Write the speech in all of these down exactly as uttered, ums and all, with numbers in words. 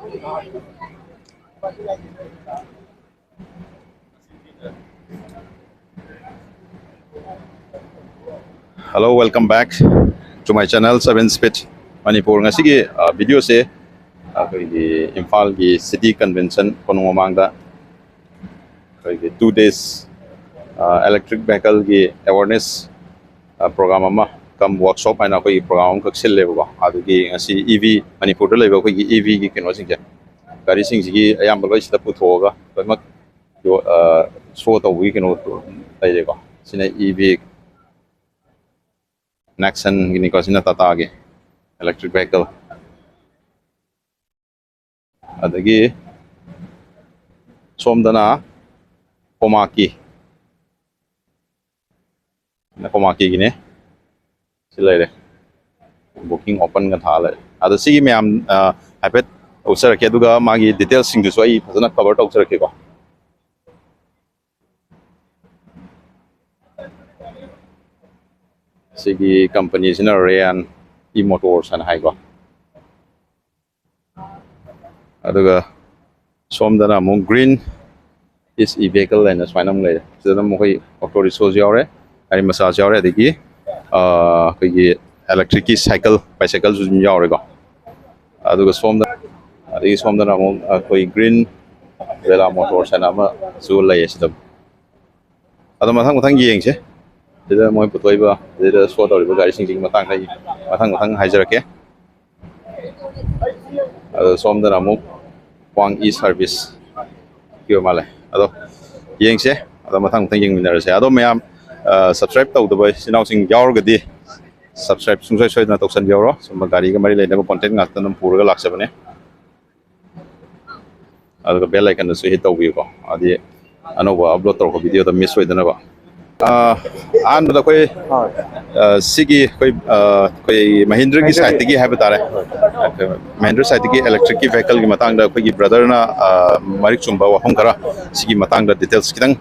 Hello, welcome back to my channel, Seven Speed Manipur. ꯉꯁꯤꯒꯤ ꯚꯤꯗꯤꯑꯣꯁꯦ ꯑꯩꯈꯣꯏꯒꯤ ꯏꯝꯐꯥꯜꯒꯤ ꯁꯤꯇꯤ ꯀꯟꯚꯦꯟꯁꯟ ꯀꯣꯅꯨꯡ ꯃꯃꯥꯡꯗ ꯑꯩꯈꯣꯏꯒꯤ two days electric vehicle ꯒꯤ awareness program ꯑꯃ cum workshop ꯍꯥꯏꯅ ꯑꯩꯈꯣꯏꯒꯤ program ꯑꯃꯈꯛ ꯁꯤꯜꯂꯦꯕꯀꯣ꯫ ꯑꯗꯨꯒꯤ ꯉꯁꯤ ꯏ ꯚꯤ, ꯃꯅꯤꯄꯨꯔꯗ ꯂꯩꯕ ꯑꯩꯈꯣꯏꯒꯤ ꯏ ꯚꯤꯒꯤ ꯀꯩꯅꯣꯁꯤꯡꯁꯦ, ꯒꯥꯔꯤꯁꯤꯡꯁꯤꯒꯤ ꯑꯌꯥꯝꯕ ꯂꯣꯏ ꯁꯤꯗ ꯄꯨꯊꯣꯛꯑꯒ ꯂꯣꯏꯅꯃꯛ ꯁꯣ ꯇꯧꯕꯒꯤ ꯀꯩꯅꯣ ꯂꯩꯔꯦꯀꯣ꯫ ꯁꯤꯅ ꯏ ꯚꯤ ꯅꯦꯛꯁꯟꯒꯤꯅꯤꯀꯣ, ꯁꯤꯅ ꯇꯥꯇꯥꯒꯤ electric vehicle꯫ ꯑꯗꯒꯤ ꯁꯣꯝꯗꯅ ꯀꯣꯃꯥꯀꯤ, ꯀꯣꯃꯥꯀꯤꯒꯤꯅꯦ꯫ ꯁꯤ ꯂꯩꯔꯦ, booking open ꯒ ꯊꯥ ꯂꯩꯔꯦ꯫ ꯑꯗꯣ ꯁꯤꯒꯤ ꯃꯌꯥꯝ ꯍꯥꯏꯐꯦꯠ ꯎꯠꯆꯔꯛꯀꯦ, ꯑꯗꯨꯒ ꯃꯥꯒꯤ details ꯁꯤꯡꯗꯨꯁꯨ ꯑꯩ ꯐꯖꯅ cover ꯇꯧꯖꯔꯛꯀꯦꯀꯣ꯫ ꯁꯤꯒꯤ ꯀꯝꯄꯅꯤꯁꯤꯅ ꯔꯦꯌꯥꯟ ꯏ ꯃꯣꯇꯣꯔꯁ ꯍꯥꯏꯅ ꯍꯥꯏꯀꯣ꯫ ꯑꯗꯨꯒ ꯁꯣꯝꯗꯅ ꯑꯃꯨꯛ green is e vehicle ꯍꯥꯏꯅ ꯁꯨꯃꯥꯏꯅ ꯑꯃꯨꯛ ꯂꯩꯔꯦ꯫ ꯁꯤꯗꯅ ꯑꯃꯨꯛ ꯑꯩꯈꯣꯏ ꯑꯣꯇꯣ ꯔꯤꯛꯁꯣꯁꯨ ꯌꯥꯎꯔꯦ, ꯒꯥꯔꯤ ꯃꯆꯥꯁꯨ ꯌꯥꯎꯔꯦ, ꯑꯗꯒꯤ ꯑꯩꯈꯣꯏꯒꯤ electric ꯀꯤ ꯁꯥꯏꯀꯜ, ꯕꯥꯏꯁꯥꯏꯀꯜꯁꯨ ꯑꯗꯨꯝ ꯌꯥꯎꯔꯦꯀꯣ꯫ ꯑꯗꯨꯒ ꯁꯣꯝꯗ, ꯑꯗꯒꯤ ꯁꯣꯝꯗꯅ ꯑꯃꯨꯛ ꯑꯩꯈꯣꯏ green Vela Motors ꯍꯥꯏꯅ ꯑꯃꯁꯨ ꯂꯩꯌꯦ ꯁꯤꯗ꯫ ꯑꯗꯣ ꯃꯊꯪ ꯃꯊꯪ ꯌꯦꯡꯁꯦ, ꯁꯤꯗ ꯃꯣꯏ ꯄꯨꯊꯣꯛꯏꯕ, ꯁꯤꯗ ꯁꯣ ꯇꯧꯔꯤꯕ ꯒꯥꯔꯤꯁꯤꯡꯁꯤꯒꯤ ꯃꯇꯥꯡꯗ ꯑꯩ ꯃꯊꯪ ꯃꯊꯪ ꯍꯥꯏꯖꯔꯛꯀꯦ꯫ ꯑꯗꯣ ꯁꯣꯝꯗꯅ ꯑꯃꯨꯛ ꯋꯥꯡ ꯏ ꯁꯥꯔꯚꯤꯁ ꯄꯤꯕ ꯃꯥꯜꯂꯦ꯫ ꯑꯗꯣ ꯌꯦꯡꯁꯦ, ꯑꯗꯣ ꯃꯊꯪ ꯃꯊꯪ ꯌꯦꯡꯃꯤꯟꯅꯔꯁꯦ꯫ ꯑꯗꯣ ꯃꯌꯥꯝ subscribe ꯇꯧꯗꯕ ꯏꯆꯤꯟ ꯏꯅꯥꯎꯁꯤꯡ ꯌꯥꯎꯔꯒꯗꯤ subscribe ꯁꯨꯡꯁꯣꯏ ꯁꯣꯏꯗꯅ ꯇꯧꯁꯟꯕꯤꯍꯧꯔꯣ꯫ ꯁꯨꯝꯕ ꯒꯥꯔꯤꯒ ꯃꯔꯤ ꯂꯩꯅꯕ content ꯉꯥꯛꯇ ꯑꯗꯨꯝ ꯄꯨꯔꯒ ꯂꯥꯛꯆꯕꯅꯦ꯫ ꯑꯗꯨꯒ bell icon ꯗꯨꯁꯨ hit ꯇꯧꯕꯤꯌꯨꯀꯣ, ꯍꯥꯏꯗꯤ ꯑꯅꯧꯕ upload ꯇꯧꯔꯛꯄ video ꯗ miss ꯑꯣꯏꯗꯅꯕ꯫ ꯑꯍꯥꯟꯕꯗ ꯑꯩꯈꯣꯏ ꯁꯤꯒꯤ ꯑꯩꯈꯣꯏ ꯑꯩꯈꯣꯏ ꯃꯍꯤꯟꯗ꯭ꯔꯒꯤ side ꯇꯒꯤ ꯍꯥꯏꯕ ꯇꯥꯔꯦ, ꯃꯍꯤꯟꯗ꯭ꯔ side ꯇꯒꯤ electric ꯀꯤ vehicle ꯒꯤ ꯃꯇꯥꯡꯗ ꯑꯩꯈꯣꯏꯒꯤ brother ꯅ ꯃꯔꯤꯛ ꯆꯨꯝꯕ ꯋꯥꯐꯝ ꯈꯔ ꯁꯤꯒꯤ ꯃꯇꯥꯡꯗ details ꯈꯤꯇꯪ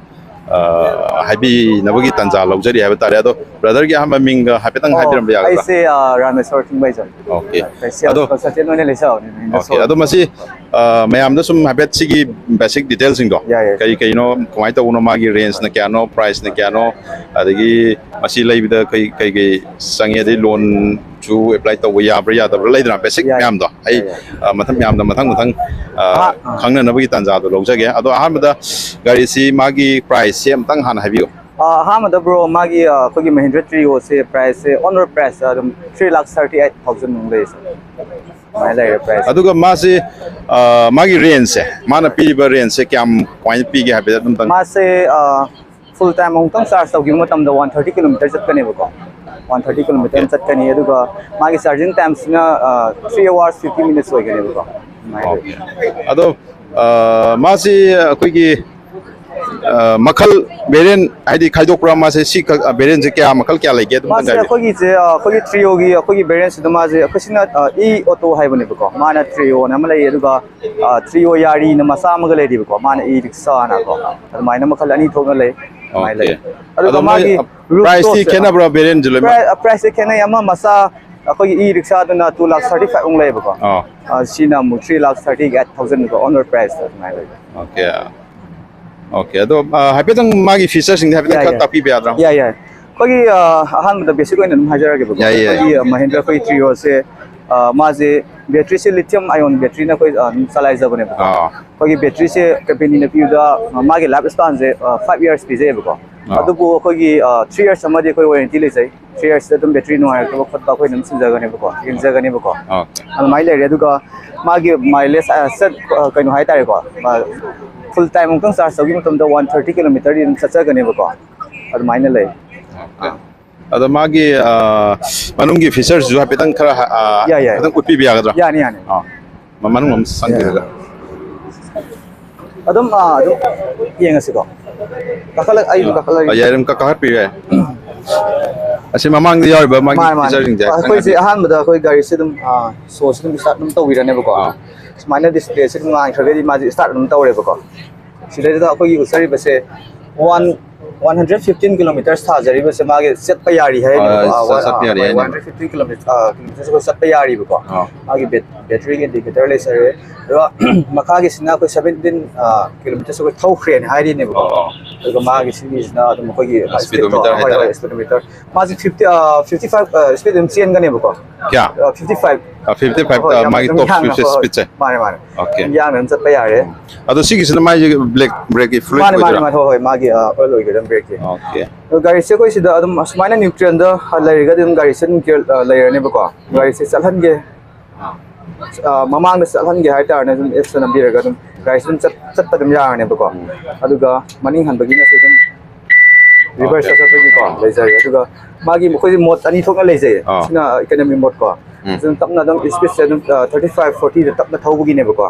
ꯍꯥꯏꯕꯤꯅꯕꯒꯤ ꯇꯥꯟꯖꯥ ꯂꯧꯖꯔꯤ ꯍꯥꯏꯕ ꯇꯥꯔꯦ꯫ ꯑꯗꯣ ꯕ꯭ꯔꯗꯔꯒꯤ ꯑꯍꯥꯟꯕ ꯃꯤꯡꯒ ꯍꯥꯏꯐꯦꯠꯇꯪ ꯑꯣ, ꯍꯥꯏꯕꯤꯔꯝꯕ ꯌꯥꯒꯗ꯭ꯔꯥ? ꯑꯩꯁꯦ ꯑ, ꯔꯥꯃꯦꯁꯣꯔ ꯊꯤꯡꯕꯩꯖꯝ꯫ ꯑꯣꯀꯦ꯫ ꯁꯦꯜꯁ ꯑꯗꯣ ꯀꯟꯁꯜꯇꯦꯟ ꯑꯣꯏꯅ ꯂꯩꯖꯕꯅꯦ ꯃꯍꯤꯟꯗ꯭ꯔ ꯑꯣꯀꯦ꯫ ꯁꯣꯔꯨꯝ꯫ ꯑꯗꯣ ꯃꯁꯤ ꯑ, ꯃꯌꯥꯝꯗ ꯁꯨꯝ ꯍꯥꯏꯐꯦꯠ ꯁꯤꯒꯤ ꯕꯦꯁꯤꯛ ꯗꯤꯇꯦꯜꯁꯤꯡꯗꯣ ꯌꯥꯏ, ꯌꯥꯏ꯫ ꯀꯔꯤ ꯀꯩꯅꯣ, ꯀꯃꯥꯏꯅ ꯇꯧꯕꯅꯣ, ꯃꯥꯒꯤ ꯔꯦꯟꯖꯅ ꯀꯌꯥꯅꯣ, ꯄ꯭ꯔꯥꯏꯁꯅ ꯀꯌꯥꯅꯣ, ꯑꯗꯒꯤ ꯃꯁꯤ ꯂꯩꯕꯗ ꯀꯩ ꯀꯩ ꯀꯩ ꯆꯪꯉꯤ, ꯑꯗꯩ ꯂꯣꯟꯁꯨ ꯑꯦꯄ꯭ꯂꯥꯏ ꯇꯧꯕ ꯌꯥꯕ꯭ꯔꯥ ꯌꯥꯗꯕ꯭ꯔꯥ ꯂꯩꯗꯅ ꯕꯦꯁꯤꯛ ꯌꯥꯏ꯫ ꯃꯌꯥꯝꯗꯣ ꯑꯩ ꯌꯥꯏ, ꯌꯥꯏ꯫ ꯑ, ꯃꯊꯪ ꯃꯌꯥꯝꯗ ꯃꯊꯪ ꯃꯊꯪ ꯑ, ꯑꯍꯥ, ꯑꯥ꯫ ꯈꯪꯅꯅꯕꯒꯤ ꯇꯥꯟꯖꯥꯗꯣ ꯂꯧꯖꯒꯦ꯫ ꯑꯗꯣ ꯑꯍꯥꯟꯕꯗ ꯒꯥꯔꯤꯁꯤ ꯃꯥꯒꯤ ꯄ꯭ꯔꯥꯏꯁꯁꯦ ꯑꯝꯇꯪ ꯍꯥꯟꯅ ꯍꯥꯏꯕꯤꯌꯨ꯫ ꯑ, ꯑꯍꯥꯟꯕꯗ ꯕ꯭ꯔꯣ, ꯃꯥꯒꯤ ꯑ, ꯑꯩꯈꯣꯏꯒꯤ ꯃꯍꯤꯟꯗ꯭ꯔ ꯇ꯭ꯔꯤꯌꯣꯁꯦ ꯄ꯭ꯔꯥꯏꯁꯁꯦ ꯑꯣꯟ ꯔꯣꯗ ꯄ꯭ꯔꯥꯏꯁ ꯑꯗꯨꯝ ꯊ꯭ꯔꯤ ꯂꯥꯛ ꯊꯥꯔꯇꯤ ꯑꯩꯠ ꯊꯥꯎꯖꯟ ꯃꯨꯛ ꯂꯩ ꯁꯥꯔ꯫ ꯑꯗꯨꯃꯥꯏꯅ ꯂꯩꯔꯦ ꯄ꯭ꯔꯥꯏꯁ꯫ ꯑꯗꯨꯒ ꯃꯥꯁꯤ ꯑ, ꯃꯥꯒꯤ ꯔꯦꯟꯖꯁꯦ, ꯃꯥꯅ ꯄꯤꯔꯤꯕ ꯔꯦꯟꯖꯁꯦ ꯀꯌꯥꯝ, ꯀꯃꯥꯏꯅ ꯄꯤꯒꯦ ꯍꯥꯏꯐꯦꯠ ꯑꯗꯨꯝꯇꯪ꯫ ꯃꯥꯁꯦ ꯐꯨꯜ ꯇꯥꯏꯝ ꯑꯃꯨꯛꯇꯪ ꯆꯥꯔꯖ ꯇꯧꯈꯤꯕ ꯃꯇꯝꯗ ꯋꯥꯟ ꯊꯥꯔꯇꯤ ꯀꯤꯂꯣꯃꯤꯇꯔ ꯆꯠꯀꯅꯦꯕꯀꯣ꯫ One thirty kilometre okay. ꯆꯠꯀꯅꯤ꯫ ꯑꯗꯨꯒ ꯃꯥꯒꯤ ꯆꯥꯔꯖꯤꯡ ꯇꯥꯏꯝꯁꯤꯅ ꯊ꯭ꯔꯤ ꯑꯋꯥꯔꯁ ꯐꯤꯐꯇꯤ ꯃꯤꯅꯤꯠꯁ ꯑꯣꯏꯒꯅꯦꯕꯀꯣ꯫ ꯑꯗꯨꯃꯥꯏꯅ ꯑꯣꯏ꯫ ꯑꯣꯀꯦ꯫ ꯑꯗꯣ ꯑ, ꯃꯥꯁꯤ ꯑꯩꯈꯣꯏꯒꯤ ꯑ, ꯃꯈꯜ ꯚꯦꯔꯤꯌꯟ ꯍꯥꯏꯗꯤ ꯈꯥꯏꯗꯣꯛꯄ꯭ꯔꯥ? ꯃꯥꯁꯦ ꯁꯤ ꯈꯛ, ꯑ, ꯚꯦꯔꯤꯌꯟꯁꯦ ꯀꯌꯥ, ꯃꯈꯜ ꯀꯌꯥ ꯂꯩꯒꯦ? ꯑꯗꯨꯝꯇꯪ ꯃꯥꯁꯦ ꯍꯥꯏꯕꯤꯌꯨ꯫ ꯑꯩꯈꯣꯏꯒꯤꯁꯦ ꯑ, ꯑꯩꯈꯣꯏꯒꯤ ꯇ꯭ꯔꯤꯌꯣꯒꯤ ꯑꯩꯈꯣꯏꯒꯤ ꯚꯦꯔꯤꯌꯟꯁꯤꯗ ꯃꯥꯁꯦ ꯑꯩꯈꯣꯏꯁꯤꯅ ꯏ ꯑꯣꯇꯣ ꯍꯥꯏꯕꯅꯦꯕꯀꯣ꯫ ꯃꯥꯅ ꯇ꯭ꯔꯤꯌꯣꯅ ꯑꯃ ꯂꯩ, ꯑꯗꯨꯒ ꯇ꯭ꯔꯤꯌꯣ ꯌꯥꯔꯤꯅ ꯃꯆꯥ ꯑꯃꯒ ꯂꯩꯔꯤꯕꯀꯣ꯫ ꯃꯥꯅ ꯏ ꯔꯤꯛꯁꯥꯅꯀꯣ꯫ ꯑꯗꯨꯃꯥꯏꯅ ꯃꯈꯜ ꯑꯅꯤ ꯊꯣꯛꯅ ꯂꯩ꯫ ꯑꯗꯨꯃꯥꯏꯅ ꯑꯣꯀꯦ꯫ ꯂꯩ꯫ ꯑꯗꯨꯒ ꯑꯗꯣ ꯃꯣꯏ ꯃꯥꯒꯤ ꯄ꯭ꯔꯥꯏꯁꯇꯤ ꯔꯨꯐꯇꯣꯞꯁꯦ, ꯈꯦꯠꯅꯕ꯭ꯔꯥ ꯚꯦꯔꯤꯌꯟꯁꯦ ꯂꯣꯏꯅꯃꯛ? ꯄ꯭ꯔꯥꯏ-, ꯄ꯭ꯔꯥꯏꯁꯁꯦ ꯈꯦꯠꯅꯩ꯫ ꯑꯃ ꯃꯆꯥ ꯑꯩꯈꯣꯏꯒꯤ ꯏ ꯔꯤꯛꯁꯥꯗꯨꯅ ꯇꯨ ꯂꯥꯛ ꯊꯥꯔꯇꯤ ꯐꯥꯏꯚ ꯃꯨꯛ ꯂꯩꯌꯦꯕꯀꯣ꯫ ꯑꯥ꯫ ꯑ, ꯁꯤꯅ ꯑꯃꯨꯛ ꯊ꯭ꯔꯤ ꯂꯥꯛ ꯊꯥꯔꯇꯤ ꯑꯩꯠ ꯊꯥꯎꯖꯟ ꯑꯣꯟ ꯔꯣꯗ ꯄ꯭ꯔꯥꯏꯁꯇ ꯑꯗꯨꯃꯥꯏꯅ ꯂꯩ꯫ ꯑꯣꯀꯦ꯫ ꯑꯣꯀꯦ꯫ ꯑꯗꯣ ꯑ, ꯍꯥꯏꯐꯦꯠꯇꯪ ꯃꯥꯒꯤ ꯐꯤꯆꯔꯁꯤꯡꯗꯤ ꯍꯥꯏꯐꯦꯠꯇꯪ ꯌꯥꯏ, ꯈꯔ ꯌꯥꯏ꯫ ꯇꯥꯛꯄꯤꯕ ꯌꯥꯗ꯭ꯔꯥ? ꯌꯥꯏ, ꯌꯥꯏ꯫ ꯑꯩꯈꯣꯏꯒꯤ ꯑ, ꯑꯍꯥꯟꯕꯗ ꯕꯦꯁꯤꯛ ꯑꯣꯏꯅ ꯑꯗꯨꯝ ꯍꯥꯏꯖꯔꯛꯑꯒꯦꯕꯀꯣ꯫ ꯌꯥꯏ, ꯌꯥꯏ꯫ ꯑꯩꯈꯣꯏꯒꯤ ꯑ, ꯃꯍꯤꯟꯗ꯭ꯔ ꯑꯩꯈꯣꯏ ꯇ꯭ꯔꯤꯌꯣꯁꯦ, ꯑ, ꯃꯥꯁꯦ ꯕꯦꯇ꯭ꯔꯤꯁꯦ ꯂꯤꯊꯤꯌꯝ ꯑꯥꯏꯑꯣꯟ ꯕꯦꯇ꯭ꯔꯤꯅ ꯑꯩꯈꯣꯏ ꯑ, ꯑꯗꯨꯝ ꯆꯂꯥꯏꯖꯕꯅꯦꯕꯀꯣ꯫ ꯑꯥ꯫ ꯑꯩꯈꯣꯏꯒꯤ ꯕꯦꯇ꯭ꯔꯤꯁꯦ ꯀꯝꯄꯦꯅꯤꯅ ꯄꯤꯕꯗ ꯑ, ꯃꯥꯒꯤ ꯂꯥꯏꯐ ꯁ꯭ꯄꯥꯟꯁꯦ ꯐꯥꯏꯚ ꯏꯌꯔꯁ ꯄꯤꯖꯩꯌꯦꯕꯀꯣ꯫ ꯑꯥ꯫ ꯑꯗꯨꯕꯨ ꯑꯩꯈꯣꯏꯒꯤ ꯊ꯭ꯔꯤ ꯏꯌꯔꯁ ꯑꯃꯗꯤ ꯑꯩꯈꯣꯏ ꯋꯥꯔꯦꯟꯇꯤ ꯂꯩꯖꯩ꯫ ꯊ꯭ꯔꯤ ꯏꯌꯔꯁꯇ ꯑꯗꯨꯝ ꯕꯦꯇ꯭ꯔꯤ ꯅꯨꯡꯉꯥꯏꯔꯛꯇꯕ ꯈꯣꯠꯄ ꯑꯩꯈꯣꯏ ꯑꯗꯨꯝ ꯁꯤꯟꯖꯒꯅꯦꯕꯀꯣ, ꯌꯦꯡꯖꯒꯅꯦꯕꯀꯣ꯫ ꯑꯣꯀꯦ꯫ ꯑꯗꯨꯃꯥꯏꯅ ꯂꯩꯔꯦ꯫ ꯑꯗꯨꯒ ꯃꯥꯒꯤ ꯃꯥꯏꯂꯦꯖ ꯀꯩꯅꯣ ꯍꯥꯏꯇꯥꯔꯦꯀꯣ, ꯐꯨꯜ ꯇꯥꯏꯝ ꯑꯃꯨꯛꯇꯪ ꯆꯥꯔꯖ ꯇꯧꯈꯤꯕ ꯃꯇꯝꯗ ꯋꯥꯟ ꯊꯥꯔꯇꯤ ꯀꯤꯂꯣꯃꯤꯇꯔꯗꯤ ꯑꯗꯨꯝ ꯆꯠꯆꯒꯅꯦꯕꯀꯣ꯫ ꯑꯗꯨꯃꯥꯏꯅ ꯂꯩ꯫ ꯑꯣꯀꯦ꯫ ꯑꯗꯣ ꯃꯥꯒꯤ ꯑ, ꯃꯅꯨꯡꯒꯤ ꯐꯤꯆꯔꯁꯤꯁꯨ ꯍꯥꯏꯐꯦꯠꯇꯪ ꯈꯔ ꯑ, ꯌꯥꯏ, ꯌꯥꯏ꯫ ꯍꯥꯏꯐꯦꯠꯇꯪ ꯎꯠꯄꯤꯕ ꯌꯥꯒꯗ꯭ꯔꯥ? ꯌꯥꯅꯤ, ꯌꯥꯅꯤ꯫ ꯑꯥ꯫ ꯃ-, ꯃꯅꯨꯡ ꯑꯃ ꯆꯪꯕꯤꯔꯒ꯫ ꯑꯗꯨꯝ ꯑ, ꯑꯗꯨꯝ ꯌꯦꯡꯉꯁꯤꯀꯣ꯫ ꯀꯥꯈꯠꯂ-, ꯑꯩ ꯑꯗꯨꯝ ꯀꯥꯈꯠꯂꯒꯦ꯫ ꯑ, ꯌꯥꯏ, ꯑꯗꯨꯝ ꯀꯥ-, ꯀꯥꯈꯠꯄꯤꯕ ꯌꯥꯏ꯫ ꯑꯁꯤ ꯃꯃꯥꯡꯗ ꯌꯥꯎꯔꯤꯕ ꯃꯥꯒꯤ ꯃꯥꯅꯦ, ꯃꯥꯅꯦ꯫ ꯐꯤꯆꯔꯁꯤꯡꯁꯦ ꯍꯥꯏꯐꯦꯠꯇꯪ ꯑꯩꯈꯣꯏꯁꯦ ꯍꯥꯏꯕꯤꯌꯨ꯫ ꯑꯍꯥꯟꯕꯗ ꯑꯩꯈꯣꯏ ꯒꯥꯔꯤꯁꯦ ꯑꯗꯨꯝ ꯑ, ꯁꯣꯁꯦ ꯑꯗꯨꯝ ꯁ꯭ꯇꯥꯔꯠ ꯑꯗꯨꯝ ꯇꯧꯕꯤꯔꯅꯦꯕꯀꯣ꯫ ꯑꯥ꯫ ꯁꯨꯃꯥꯏꯅ ꯗꯤꯁꯄ꯭ꯂꯦꯁꯦ ꯑꯗꯨꯝ ꯉꯥꯟꯈ꯭ꯔꯒꯗꯤ ꯃꯥꯁꯦ ꯁ꯭ꯇꯥꯔꯠ ꯑꯗꯨꯝ ꯇꯧꯔꯦꯕꯀꯣ꯫ ꯁꯤꯗꯩꯁꯤꯗ ꯑꯩꯈꯣꯏꯒꯤ ꯎꯠꯆꯔꯤꯕꯁꯦ one One hundred fifteen kilometers ꯊꯥꯖꯔꯤꯕꯁꯦ ꯃꯥꯒꯤ ꯆꯠꯄ ꯌꯥꯔꯤ ꯍꯥꯏꯅꯦꯕꯀꯣ꯫ ꯑꯥ, ꯆꯠꯄ ꯌꯥꯔꯤ ꯍꯥꯏꯅꯦ꯫ One hundred fifteen kilometers, ꯑꯥ, kilometers ꯑꯩꯈꯣꯏ ꯆꯠꯄ ꯌꯥꯔꯤꯕꯀꯣ꯫ ꯑꯥ꯫ ꯃꯥꯒꯤ ꯕꯦꯠ-, battery ꯒꯤ indicator ꯂꯩꯖꯔꯦ꯫ ꯑꯗꯨꯒ ꯃꯈꯥꯒꯤꯁꯤꯅ ꯑꯩꯈꯣꯏ seventeen, ꯑꯥ, kilometers ꯑꯩꯈꯣꯏ ꯊꯧꯈ꯭ꯔꯦꯅ ꯍꯥꯏꯔꯤꯅꯦꯕꯀꯣ꯫ ꯑꯣ, ꯑꯣ꯫ ꯑꯗꯨꯒ ꯃꯥꯒꯤ ꯁꯤꯒꯤꯁꯤꯅ ꯑꯗꯨꯝ ꯑꯩꯈꯣꯏꯒꯤ, ꯑꯥ, speedometer ꯍꯣꯏ, ꯍꯣꯏ, ꯍꯥꯏꯇꯥꯔꯦ꯫ Speedometer꯫ ꯃꯥꯁꯦ fifty, ꯑꯥ, fifty five, ꯑꯥ, speed ꯑꯗꯨꯝ ꯆꯦꯟꯒꯅꯦꯕꯀꯣ꯫ ꯀꯌꯥ? ꯑꯥ, fifty five꯫ ꯑꯥ, fifty five, ꯍꯣꯏ, ꯑꯥ, ꯌꯥꯝ ꯃꯥꯒꯤ ꯑꯗꯨꯝ top ꯌꯥꯡꯅ, speed, ꯍꯣꯏ, ꯍꯣꯏ꯫ Speed ꯁꯦ? ꯃꯥꯅꯦ, ꯃꯥꯅꯦ꯫ Okay꯫ ꯌꯥꯡꯅ ꯑꯗꯨꯝ ꯆꯠꯄ ꯌꯥꯔꯦ꯫ ꯑꯗꯣ ꯁꯤꯒꯤꯁꯤꯅ ꯃꯥꯒꯤ brake, brake ꯀꯤ fluid ꯃꯥꯅꯦ, ꯃꯥꯅꯦ, ꯑꯣꯏꯗꯣꯏꯔꯥ? ꯃꯥꯅꯦ, ꯍꯣꯏ, ꯍꯣꯏ, ꯃꯥꯒꯤ, ꯑꯥ, oil ꯑꯣꯏꯒꯗꯕ brake ꯀꯤ꯫ Okay꯫ ꯑꯗꯣ ꯒꯥꯔꯤꯁꯦ ꯑꯩꯈꯣꯏ ꯁꯤꯗ ꯑꯗꯨꯝ ꯑꯁꯨꯃꯥꯏꯅ neutral ꯗ ꯂꯩꯔꯒꯗꯤ ꯑꯗꯨꯝ ꯒꯥꯔꯤꯁꯦ ꯑꯗꯨꯝ ꯀꯤꯌꯔ, ꯑ, ꯂꯩꯔꯅꯦꯕꯀꯣ꯫ ꯎꯝ꯫ ꯒꯥꯔꯤꯁꯦ ꯆꯠꯍꯟꯒꯦ, ꯑ, ꯃꯃꯥꯡꯗ ꯆꯠꯍꯟꯒꯦ ꯍꯥꯏꯇꯥꯔꯅꯦ ꯑꯗꯨꯝ ꯑꯦꯞꯁꯇ ꯅꯝꯕꯤꯔꯒ ꯑꯗꯨꯝ ꯒꯥꯔꯤꯁꯦ ꯑꯗꯨꯝ ꯆꯠ-, ꯆꯠꯄ ꯑꯗꯨꯝ ꯌꯥꯔꯅꯦꯕꯀꯣ꯫ ꯎꯝ꯫ ꯑꯗꯨꯒ ꯃꯅꯤꯡ ꯍꯟꯕꯒꯤꯅꯁꯨ ꯑꯗꯨꯝ reverse ꯑꯣꯀꯦ꯫ ꯆꯠꯄꯒꯤꯀꯣ ꯂꯩꯖꯔꯦ꯫ ꯑꯗꯨꯒ ꯃꯥꯒꯤ ꯃꯈꯣꯏꯁꯦ mode ꯑꯅꯤ ꯊꯣꯛꯅ ꯂꯩꯖꯩꯌꯦ꯫ ꯑꯥ꯫ ꯁꯤꯅ economy mode ꯀꯣ꯫ ꯎꯝ꯫ ꯁꯤꯅ ꯇꯞꯅ ꯑꯗꯨꯝ speed ꯁꯦ ꯑꯗꯨꯝ, ꯑ, thirty five, forty ꯗ ꯇꯞꯅ ꯊꯧꯕꯒꯤꯅꯦꯕꯀꯣ꯫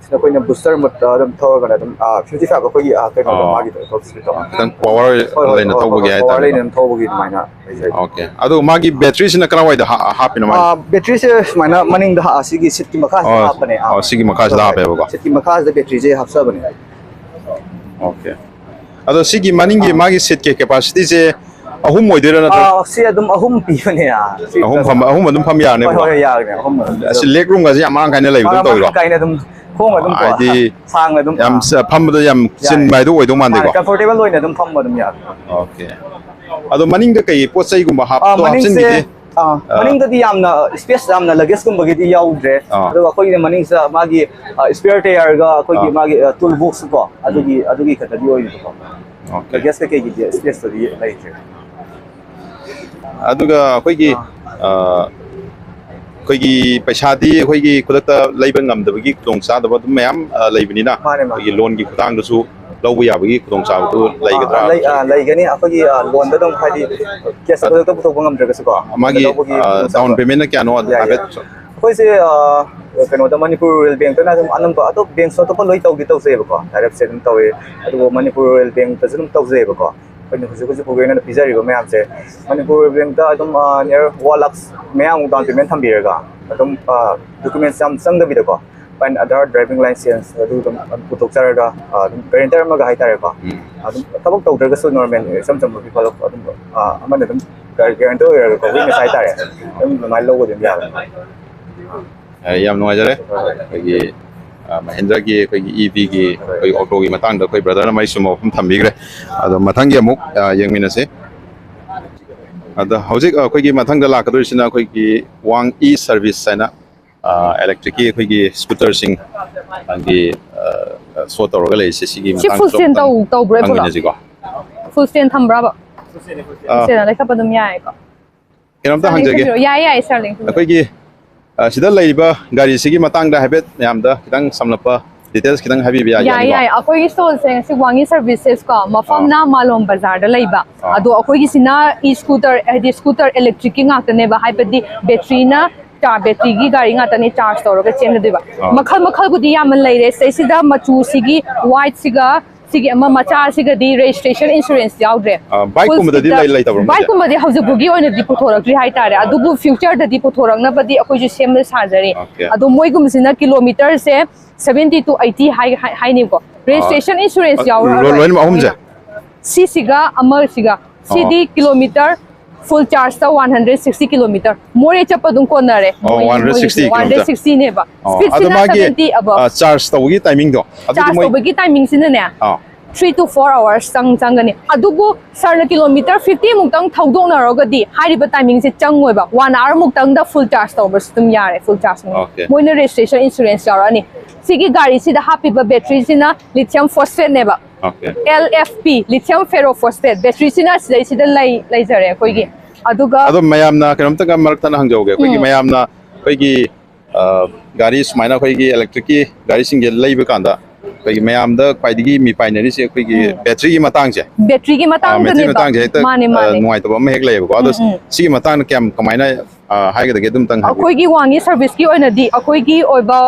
ꯁꯤꯗ ꯑꯩꯈꯣꯏꯅ booster mode ꯇ ꯑꯗꯨꯝ ꯊꯧꯔꯒꯅ ꯑꯗꯨꯝ, ꯑ, fifty five ꯑꯩꯈꯣꯏꯒꯤ, ꯑ, ꯀꯩꯅꯣꯗꯣ ꯑꯣ꯫ ꯃꯥꯒꯤꯗꯣ top speed ꯇꯣ꯫ ꯑꯣ, ꯈꯤꯇꯪ power ꯍꯣꯏ, ꯍꯣꯏ, ꯂꯩꯅ ꯍꯣꯏ, ꯍꯣꯏ, ꯊꯧꯕꯒꯤ ꯍꯣꯏ, power ꯍꯥꯏꯇꯥꯔꯦꯀꯣ꯫ ꯂꯩꯅ ꯑꯗꯨꯝ ꯊꯧꯕꯒꯤ ꯑꯗꯨꯃꯥꯏꯅ ꯂꯩꯖꯩ꯫ ꯑꯣꯀꯦ꯫ ꯑꯗꯣ ꯃꯥꯒꯤ battery ꯁꯤꯅ ꯀꯔꯥꯏꯋꯥꯏꯗ ꯍꯥ-, ꯍꯥꯞꯄꯤꯅꯣ ꯃꯥꯒꯤ? ꯑ, battery ꯁꯦ ꯁꯨꯃꯥꯏꯅ ꯃꯅꯤꯡꯗ ꯍꯥ-, ꯑꯁꯤꯒꯤ seat ꯀꯤ ꯃꯈꯥꯁꯤꯗ ꯑꯣ, ꯍꯥꯞꯄꯅꯦ꯫ ꯑꯥ꯫ ꯑꯣ, ꯁꯤꯒꯤ ꯃꯈꯥꯁꯤꯗ ꯑꯥ, ꯍꯥꯞꯄꯦꯕꯀꯣ? Seat ꯀꯤ ꯃꯈꯥꯁꯤꯗ battery ꯁꯦ ꯍꯥꯞꯆꯕꯅꯦ꯫ ꯑꯣꯀꯦ꯫ ꯑꯗꯣ ꯁꯤꯒꯤ ꯃꯅꯤꯡꯒꯤ ꯑꯥ꯫ ꯃꯥꯒꯤ seat ꯀꯤ capacity ꯁꯦ ꯑꯍꯨꯝ ꯑꯣꯏꯗꯣꯏꯔꯥ ꯅꯠꯇ꯭ꯔꯒ? ꯑꯥ, ꯁꯤ ꯑꯗꯨꯝ ꯑꯍꯨꯝ ꯄꯤꯕꯅꯦ, ꯑꯥ, ꯁꯤ ꯑꯍꯨꯝ ꯐꯝ-, ꯑꯍꯨꯝ ꯑꯗꯨꯝ ꯐꯝ ꯌꯥꯔꯅꯦꯕꯀꯣ? ꯍꯣꯏ, ꯍꯣꯏ, ꯌꯥꯔꯅꯤ, ꯑꯍꯨꯝ ꯑꯗꯨꯝ꯫ ꯑꯁꯤ leg room ꯒꯁꯦ ꯌꯥꯝ ꯃꯔꯥꯡ ꯀꯥꯏꯅ ꯂꯩꯕꯗꯧ ꯑꯥ, ꯇꯧꯋꯤꯀꯣ? ꯃꯔꯥꯡ ꯀꯥꯏꯅ ꯑꯗꯨꯝ ꯈꯣꯡ ꯑꯗꯨꯝ ꯀꯣ, ꯍꯥꯏꯗꯤ ꯁꯥꯡꯅ ꯑꯗꯨꯝ, ꯌꯥꯝ ꯑꯥ꯫ ꯆ-, ꯐꯝꯕꯗ ꯌꯥꯝ ꯌꯥꯏ꯫ ꯆꯤꯟꯕ ꯍꯥꯏꯗꯣ ꯑꯣꯏꯗꯧ ꯃꯥꯟꯗꯦꯀꯣ? ꯃꯥꯅꯦ, comfortable ꯑꯣꯏꯅ ꯑꯗꯨꯝ ꯐꯝꯕ ꯑꯗꯨꯝ ꯌꯥꯔꯦ꯫ ꯑꯣꯀꯦ꯫ ꯑꯗꯣ ꯃꯅꯤꯡꯗ ꯀꯩ ꯄꯣꯠ ꯆꯩꯒꯨꯝꯕ ꯑꯥ, ꯍꯥꯞꯇꯣ ꯃꯅꯤꯡꯁꯦ, ꯍꯥꯞꯆꯤꯟꯈꯤꯗꯦ? ꯑꯥ, ꯑꯥ꯫ ꯃꯅꯤꯡꯗꯗꯤ ꯌꯥꯝꯅ space ꯌꯥꯝꯅ luggage ꯀꯨꯝꯕꯒꯤꯗꯤ ꯌꯥꯎꯗ꯭ꯔꯦ꯫ ꯑꯥ꯫ ꯑꯗꯨꯒ ꯑꯩꯈꯣꯏꯒꯤ ꯃꯅꯤꯡꯁꯤꯗ ꯃꯥꯒꯤ, ꯑꯥ, spare tyre ꯒ ꯑꯩꯈꯣꯏꯒꯤ ꯑꯥ꯫ ꯃꯥꯒꯤ, ꯑꯥ, tool box ꯀꯣ, ꯎꯝ꯫ ꯑꯗꯨꯒꯤ, ꯑꯗꯨꯒꯤ ꯈꯛꯇꯗꯤ ꯑꯣꯏꯔꯤꯕꯀꯣ꯫ ꯑꯣꯀꯦ꯫ Luggage ꯀꯩꯀꯩꯒꯤꯗꯤ space ꯇꯗꯤ ꯂꯩꯇ꯭ꯔꯦ꯫ ꯑꯗꯨꯒ ꯑꯩꯈꯣꯏꯒꯤ, ꯑꯥ꯫ ꯑ, ꯑꯩꯈꯣꯏꯒꯤ ꯄꯩꯁꯥꯗꯤ ꯑꯩꯈꯣꯏꯒꯤ ꯈꯨꯗꯛꯇ ꯂꯩꯕ ꯉꯝꯗꯕꯒꯤ ꯈꯨꯗꯣꯡꯆꯥꯗꯕ ꯑꯗꯨꯝ ꯃꯌꯥꯝ, ꯑ, ꯂꯩꯕꯅꯤꯅ, ꯃꯥꯅꯦ, ꯃꯥꯅꯦ꯫ ꯑꯩꯈꯣꯏꯒꯤ loan ꯒꯤ ꯈꯨꯠꯊꯥꯡꯗꯁꯨ ꯂꯧꯕ ꯌꯥꯕꯒꯤ ꯈꯨꯗꯣꯡꯆꯥꯕꯗꯨ ꯑꯥ, ꯂꯩꯒꯗ꯭ꯔꯥ? ꯂꯩ-, ꯑꯥ, ꯂꯩꯒꯅꯤ꯫ ꯑꯩꯈꯣꯏꯒꯤ, ꯑꯥ, loan ꯗ ꯑꯗꯨꯝ ꯍꯥꯏꯗꯤ cash ꯇ ꯈꯨꯗꯛꯇ ꯄꯨꯊꯣꯛꯄ ꯉꯝꯗ꯭ꯔꯒꯁꯨꯀꯣ, loan ꯗ ꯃꯥꯒꯤ, ꯂꯧꯕꯒꯤ ꯑ, ꯈꯨꯗꯣꯡꯆꯥꯕꯗꯣ꯫ Down payment ꯅ ꯀꯌꯥꯅꯣ ꯌꯥꯏ, ꯌꯥꯏ꯫ ꯍꯥꯏꯐꯦꯠ? ꯑꯩꯈꯣꯏꯁꯦ, ꯑ, ꯀꯩꯅꯣꯗ, ꯃꯅꯤꯄꯨꯔ ꯔꯨꯔꯦꯜ ꯕꯦꯡꯛꯇꯅ ꯑꯗꯨꯝ ꯑꯅꯝꯕ, ꯑꯇꯣꯞ-, ꯕꯦꯡꯛꯁꯨ ꯑꯇꯣꯞꯄ ꯂꯣꯏ ꯇꯧꯗꯤ ꯇꯧꯖꯩꯕꯀꯣ, direct ꯁꯦ ꯑꯗꯨꯝ ꯇꯧꯋꯦ, ꯑꯗꯨꯕꯨ ꯃꯅꯤꯄꯨꯔ ꯔꯨꯔꯦꯜ ꯕꯦꯡꯛꯇꯁꯨ ꯑꯗꯨꯝ ꯇꯧꯖꯩꯕꯀꯣ꯫ ꯑꯩꯈꯣꯏꯅ ꯍꯧꯖꯤꯛ ꯍꯧꯖꯤꯛ ꯐꯥꯎꯒꯤ ꯑꯣꯏꯅ ꯄꯤꯖꯔꯤꯕ ꯃꯌꯥꯝꯁꯦ ꯃꯅꯤꯄꯨꯔ ꯔꯨꯔꯦꯜ ꯕꯦꯡꯛꯇ ꯑꯗꯨꯝ, ꯑ, near one lakh ꯃꯌꯥꯃꯨꯛ down payment ꯊꯝꯕꯤꯔꯒ ꯑꯗꯨꯝ, ꯑ, documents ꯌꯥꯝ ꯆꯪꯗꯕꯤꯗꯀꯣ, ꯑꯦꯟ ꯑꯥꯙꯥꯔ, ꯗ꯭ꯔꯥꯏꯚꯤꯡ ꯂꯥꯏꯁꯦꯟꯁ ꯑꯗꯨ ꯑꯗꯨꯝ ꯄꯨꯊꯣꯛꯆꯔꯒ, ꯑ, ꯑꯗꯨꯝ ꯒꯦꯔꯦꯟꯇꯔ ꯑꯃꯒ ꯍꯥꯏꯇꯥꯔꯦꯀꯣ꯫ ꯎꯝ꯫ ꯑꯗꯨꯝ ꯊꯕꯛ ꯇꯧꯗ꯭ꯔꯒꯁꯨ ꯅꯣꯔꯃꯦꯜ ꯏꯆꯝ ꯆꯝꯕ ꯄꯤꯄꯜ ꯑꯗꯨꯝ, ꯑ, ꯑꯃꯅ ꯑꯗꯨꯝ ꯒꯦꯔꯦꯟꯇꯔ ꯑꯣꯏꯔꯒꯀꯣ, ꯋꯤꯠꯅꯦꯁ ꯍꯥꯏꯇꯥꯔꯦ, ꯑꯗꯨꯝ ꯑꯗꯨꯃꯥꯏꯅ ꯂꯧꯕ ꯑꯗꯨꯝ ꯌꯥꯕꯅꯤ꯫ ꯑ, ꯌꯥꯝ ꯅꯨꯡꯉꯥꯏꯖꯔꯦ꯫ ꯍꯣꯏ, ꯍꯣꯏ꯫ ꯑꯩꯈꯣꯏꯒꯤ, ꯑ, ꯃꯍꯤꯟꯗ꯭ꯔꯒꯤ ꯑꯩꯈꯣꯏꯒꯤ ꯏ ꯚꯤꯒꯤ ꯑꯩꯈꯣꯏꯒꯤ ꯑꯣꯇꯣꯒꯤ ꯃꯇꯥꯡꯗ ꯑꯩꯈꯣꯏ ꯕ꯭ꯔꯗꯔꯅ ꯃꯔꯤꯛ ꯆꯨꯝꯕ ꯋꯥꯐꯝ ꯊꯝꯕꯤꯈ꯭ꯔꯦ꯫ ꯑꯗꯣ ꯃꯊꯪꯒꯤ ꯑꯃꯨꯛ, ꯑ, ꯌꯦꯡꯃꯤꯟꯅꯁꯤ꯫ ꯑꯗꯣ ꯍꯧꯖꯤꯛ ꯑꯩꯈꯣꯏꯒꯤ ꯃꯊꯪꯗ ꯂꯥꯛꯀꯗꯣꯏꯁꯤꯅ ꯑꯩꯈꯣꯏꯒꯤ ꯋꯥꯡ ꯏ ꯁꯔꯚꯤꯁ ꯍꯥꯏꯅ, ꯑ, ꯏꯂꯦꯛꯇ꯭ꯔꯤꯛꯀꯤ ꯑꯩꯈꯣꯏꯒꯤ ꯁ꯭ꯀꯨꯇꯔꯁꯤꯡ, ꯑꯗꯒꯤ, ꯑ, ꯁꯣ ꯇꯧꯔꯒ ꯂꯩꯔꯤꯁꯦ, ꯁꯤꯒꯤ ꯁꯤ ꯃꯇꯥꯡꯗꯁꯨ ꯐꯨꯜ ꯁ꯭ꯇꯦꯟ ꯑꯃꯨꯛꯇꯪ ꯇꯧ-, ꯇꯧꯕ꯭ꯔꯥ ꯄꯨꯂꯞ? ꯍꯪꯃꯤꯟꯅꯁꯤꯀꯣ꯫ ꯐꯨꯜ ꯁ꯭ꯇꯦꯟ ꯊꯝꯕ꯭ꯔꯕ? ꯑ, ꯐꯨꯜ ꯁ꯭ꯇꯦꯟ ꯂꯩꯈꯠꯄ ꯑꯗꯨꯝ ꯌꯥꯏꯀꯣ꯫ ꯀꯩꯅꯣꯝꯇ ꯁꯥꯔ, ꯍꯪꯖꯒꯦ꯫ ꯂꯦꯡꯁꯤꯟꯕꯤꯔꯛꯑꯣ꯫ ꯌꯥꯏ, ꯌꯥꯏ, ꯁꯥꯔ, ꯂꯦꯡꯁꯤꯟꯕꯤꯔꯛꯑꯣ꯫ ꯑꯩꯈꯣꯏꯒꯤ, ꯑ, ꯁꯤꯗ ꯂꯩꯔꯤꯕ ꯒꯥꯔꯤꯁꯤꯒꯤ ꯃꯇꯥꯡꯗ ꯍꯥꯏꯐꯦꯠ ꯃꯌꯥꯝꯗ ꯈꯤꯇꯪ ꯁꯝꯂꯞꯄ ꯗꯤꯇꯦꯜꯁ ꯈꯤꯇꯪ ꯍꯥꯏꯕꯤꯕ ꯌꯥꯏ, ꯌꯥꯒꯅꯤꯀꯣ? ꯌꯥꯏ꯫ ꯑꯩꯈꯣꯏꯒꯤ ꯁ꯭ꯇꯣꯔꯁꯦ ꯉꯁꯤ ꯋꯥꯡꯉꯤ ꯁꯔꯚꯤꯁꯦꯁ ꯀꯣ, ꯃꯐꯝꯅ ꯑꯥ꯫ ꯃꯥꯂꯣꯝ ꯕꯖꯥꯔꯗ ꯂꯩꯕ꯫ ꯑꯥ꯫ ꯑꯗꯣ ꯑꯩꯈꯣꯏꯒꯤꯁꯤꯅ ꯏ ꯁ꯭ꯀꯨꯇꯔ, ꯍꯥꯏꯗꯤ ꯁ꯭ꯀꯨꯇꯔ ꯏꯂꯦꯛꯇ꯭ꯔꯤꯛꯀꯤ ꯉꯥꯛꯇꯅꯦꯕ, ꯍꯥꯏꯕꯗꯤ ꯕꯦꯇ꯭ꯔꯤꯅ ꯆꯥ-, ꯕꯦꯇ꯭ꯔꯤꯒꯤ ꯒꯥꯔꯤ ꯉꯥꯛꯇꯅꯦ ꯆꯥꯔꯖ ꯇꯧꯔꯒ ꯆꯦꯟꯒꯗꯣꯏꯕ꯫ ꯑꯥ꯫ ꯃꯈꯜ ꯃꯈꯜꯕꯨꯗꯤ ꯌꯥꯝꯅ ꯂꯩꯔꯦ꯫ ꯁꯤꯗꯩꯁꯤꯗ ꯃꯆꯨꯁꯤꯒꯤ ꯋꯥꯏꯠꯁꯤꯒ ꯁꯤꯒꯤ ꯑꯃ ꯃꯆꯥꯁꯤꯒꯗꯤ ꯔꯦꯖꯤꯁꯇ꯭ꯔꯦꯁꯟ ꯏꯟꯁꯨꯔꯦꯟꯁ ꯌꯥꯎꯗ꯭ꯔꯦ꯫ ꯑꯥ, ꯕꯥꯏꯛꯀꯨꯝꯕꯗꯗꯤ ꯐꯨꯜ ꯁ꯭ꯄꯤꯠꯇ ꯂꯩ-, ꯂꯩꯇꯕ꯭ꯔꯣ ꯃꯣꯏꯁꯦ? ꯕꯥꯏꯛꯀꯨꯝꯕꯗꯤ ꯍꯧꯖꯤꯛ ꯐꯥꯎꯒꯤ ꯑꯣꯏꯅꯗꯤ ꯄꯨꯊꯣꯔꯛꯇ꯭ꯔꯤ ꯍꯥꯏꯇꯥꯔꯦ, ꯑꯗꯨꯕꯨ ꯐ꯭ꯌꯨꯆꯔꯗꯗꯤ ꯄꯨꯊꯣꯔꯛꯅꯕꯗꯤ ꯑꯩꯈꯣꯏꯁꯨ ꯁꯦꯝꯕ ꯁꯥꯖꯔꯤ꯫ ꯑꯣꯀꯦ꯫ ꯑꯗꯣ ꯃꯣꯏꯒꯨꯝꯕꯁꯤꯅ ꯀꯤꯂꯣꯃꯤꯇꯔꯁꯦ ꯁꯚꯦꯟꯇꯤ ꯇꯨ ꯑꯩꯠꯇꯤ ꯍꯥꯏ-, ꯍꯥꯏ-, ꯍꯥꯏꯅꯦꯕꯀꯣ꯫ ꯑꯥ꯫ ꯔꯦꯖꯤꯁꯇ꯭ꯔꯦꯁꯟ ꯏꯟꯁꯨꯔꯦꯟꯁ ꯑ, ꯌꯥꯎꯔꯔꯣꯏ ꯂꯣꯏꯅꯃꯛ ꯑꯍꯨꯝꯁꯦ? ꯃꯣꯏꯅ꯫ ꯁꯤꯁꯤꯒ ꯑꯃꯁꯤꯒ꯫ ꯑꯣ꯫ ꯁꯤꯗꯤ ꯀꯤꯂꯣꯃꯤꯇꯔ ꯐꯨꯜ ꯆꯥꯔꯖꯇ ꯋꯥꯟ ꯍꯟꯗ꯭ꯔꯦꯠ ꯁꯤꯛꯁꯇꯤ ꯀꯤꯂꯣꯃꯤꯇꯔ꯫ ꯃꯣꯔꯦ ꯆꯠꯄ ꯑꯗꯨꯝ ꯀꯣꯟꯅꯔꯦ꯫ ꯑꯣ, ꯃꯣꯏ-, ꯋꯥꯟ ꯍꯟꯗ꯭ꯔꯦꯠ ꯁꯤꯛꯁꯇꯤ ꯃꯣꯏꯒꯤꯁꯦ ꯀꯤꯂꯣꯃꯤꯇꯔ꯫ ꯋꯥꯟ ꯍꯟꯗ꯭ꯔꯦꯠ ꯁꯤꯛꯁꯇꯤꯅꯦꯕ꯫ ꯑꯣ, ꯑꯗꯣ ꯁ꯭ꯄꯤꯠꯁꯤꯅ ꯃꯥꯒꯤ, ꯁꯚꯦꯟꯇꯤ ꯑꯕꯞ꯫ ꯑ, ꯆꯥꯔꯖ ꯇꯧꯕꯒꯤ ꯇꯥꯏꯃꯤꯡꯗꯣ, ꯑꯗꯨꯗꯤ ꯆꯥꯔꯖ ꯃꯣꯏ ꯇꯧꯕꯒꯤ ꯇꯥꯏꯃꯤꯡꯁꯤꯅꯅꯦ, ꯑꯥ꯫ ꯊ꯭ꯔꯤ to ꯐꯣꯔ ꯑꯋꯥꯔꯁ ꯆꯪ-, ꯆꯪꯒꯅꯤ꯫ ꯑꯗꯨꯕꯨ ꯁꯥꯔꯅ ꯀꯤꯂꯣꯃꯤꯇꯔ ꯐꯤꯐꯇꯤ ꯃꯨꯛꯇꯪ ꯊꯧꯗꯣꯛꯅꯔꯒꯗꯤ ꯍꯥꯏꯔꯤꯕ ꯇꯥꯏꯃꯤꯡꯁꯦ ꯆꯪꯉꯣꯏꯕ꯫ ꯋꯥꯟ ꯑꯋꯥꯔ ꯃꯨꯛꯇꯪꯗ ꯐꯨꯜ ꯆꯥꯔꯖ ꯇꯧꯕꯁꯨ ꯑꯗꯨꯝ ꯌꯥꯔꯦ, ꯐꯨꯜ ꯆꯥꯔꯖ꯫ ꯑꯣꯀꯦ꯫ ꯃꯣꯏꯅ ꯔꯦꯖꯤꯁꯇ꯭ꯔꯦꯁꯟ ꯏꯟꯁꯨꯔꯦꯟꯁ ꯌꯥꯎꯔꯛꯑꯅꯤ꯫ ꯁꯤꯒꯤ ꯒꯥꯔꯤꯁꯤꯗ ꯍꯥꯞꯄꯤꯕ ꯕꯦꯇ꯭ꯔꯤꯁꯤꯅ ꯂꯤꯊꯤꯌꯝ ꯐꯣꯁꯐꯦꯠꯅꯦꯕ꯫ ꯑꯣꯀꯦ꯫ ꯑꯦꯜ ꯑꯦꯐ ꯄꯤ, ꯂꯤꯊꯤꯌꯝ ꯐꯦꯔꯣꯐꯣꯁꯐꯦꯠ ꯕꯦꯇ꯭ꯔꯤꯁꯤꯅ ꯁꯤꯗꯩꯁꯤꯗ ꯂꯩ-, ꯂꯩꯖꯔꯦ ꯑꯩꯈꯣꯏꯒꯤ꯫ ꯎꯝ꯫ ꯑꯗꯨꯒ ꯑꯗꯣ ꯃꯌꯥꯝꯅ ꯀꯩꯅꯣꯝꯇꯒ ꯃꯔꯛ ꯊꯠꯅ ꯍꯪꯖꯍꯧꯒꯦ꯫ ꯑꯩꯈꯣꯏꯒꯤ ꯎꯝ꯫ ꯃꯌꯥꯝꯅ ꯑꯩꯈꯣꯏꯒꯤ, ꯑ, ꯒꯥꯔꯤ ꯁꯨꯃꯥꯏꯅ ꯑꯩꯈꯣꯏꯒꯤ ꯏꯂꯦꯛꯇ꯭ꯔꯤꯛꯀꯤ ꯒꯥꯔꯤꯁꯤꯡꯁꯦ ꯂꯩꯕ ꯀꯥꯟꯗ ꯑꯩꯈꯣꯏꯒꯤ ꯃꯌꯥꯝꯗ ꯈ꯭ꯋꯥꯏꯗꯒꯤ ꯃꯤ ꯄꯥꯏꯅꯔꯤꯁꯦ ꯑꯩꯈꯣꯏꯒꯤ ꯎꯝ꯫ ꯕꯦꯇ꯭ꯔꯤꯒꯤ ꯃꯇꯥꯡꯁꯦ꯫ ꯕꯦꯇ꯭ꯔꯤꯒꯤ ꯑ, ꯕꯦꯇ꯭ꯔꯤꯒꯤ ꯃꯇꯥꯡꯗꯅꯦꯕ꯫ ꯃꯇꯥꯡꯁꯦ ꯍꯦꯛꯇ, ꯃꯥꯅꯦ, ꯑ, ꯃꯥꯅꯦ꯫ ꯅꯨꯡꯉꯥꯏꯇꯕ ꯑꯃ ꯍꯦꯛ ꯂꯩꯌꯦꯕꯀꯣ꯫ ꯑꯗꯣ ꯎꯝ, ꯎꯝ꯫ ꯁꯤꯒꯤ ꯃꯇꯥꯡꯗ ꯀꯌꯥꯝ ꯀꯃꯥꯏꯅ, ꯑ, ꯍꯥꯏꯒꯗꯒꯦ? ꯑꯗꯨꯝꯇꯪ ꯍꯥꯏꯕꯤꯌꯨ꯫ ꯑꯩꯈꯣꯏꯒꯤ ꯋꯥꯡꯉꯤ ꯁꯔꯚꯤꯁꯀꯤ ꯑꯣꯏꯅꯗꯤ ꯑꯩꯈꯣꯏꯒꯤ ꯑꯣꯏꯕ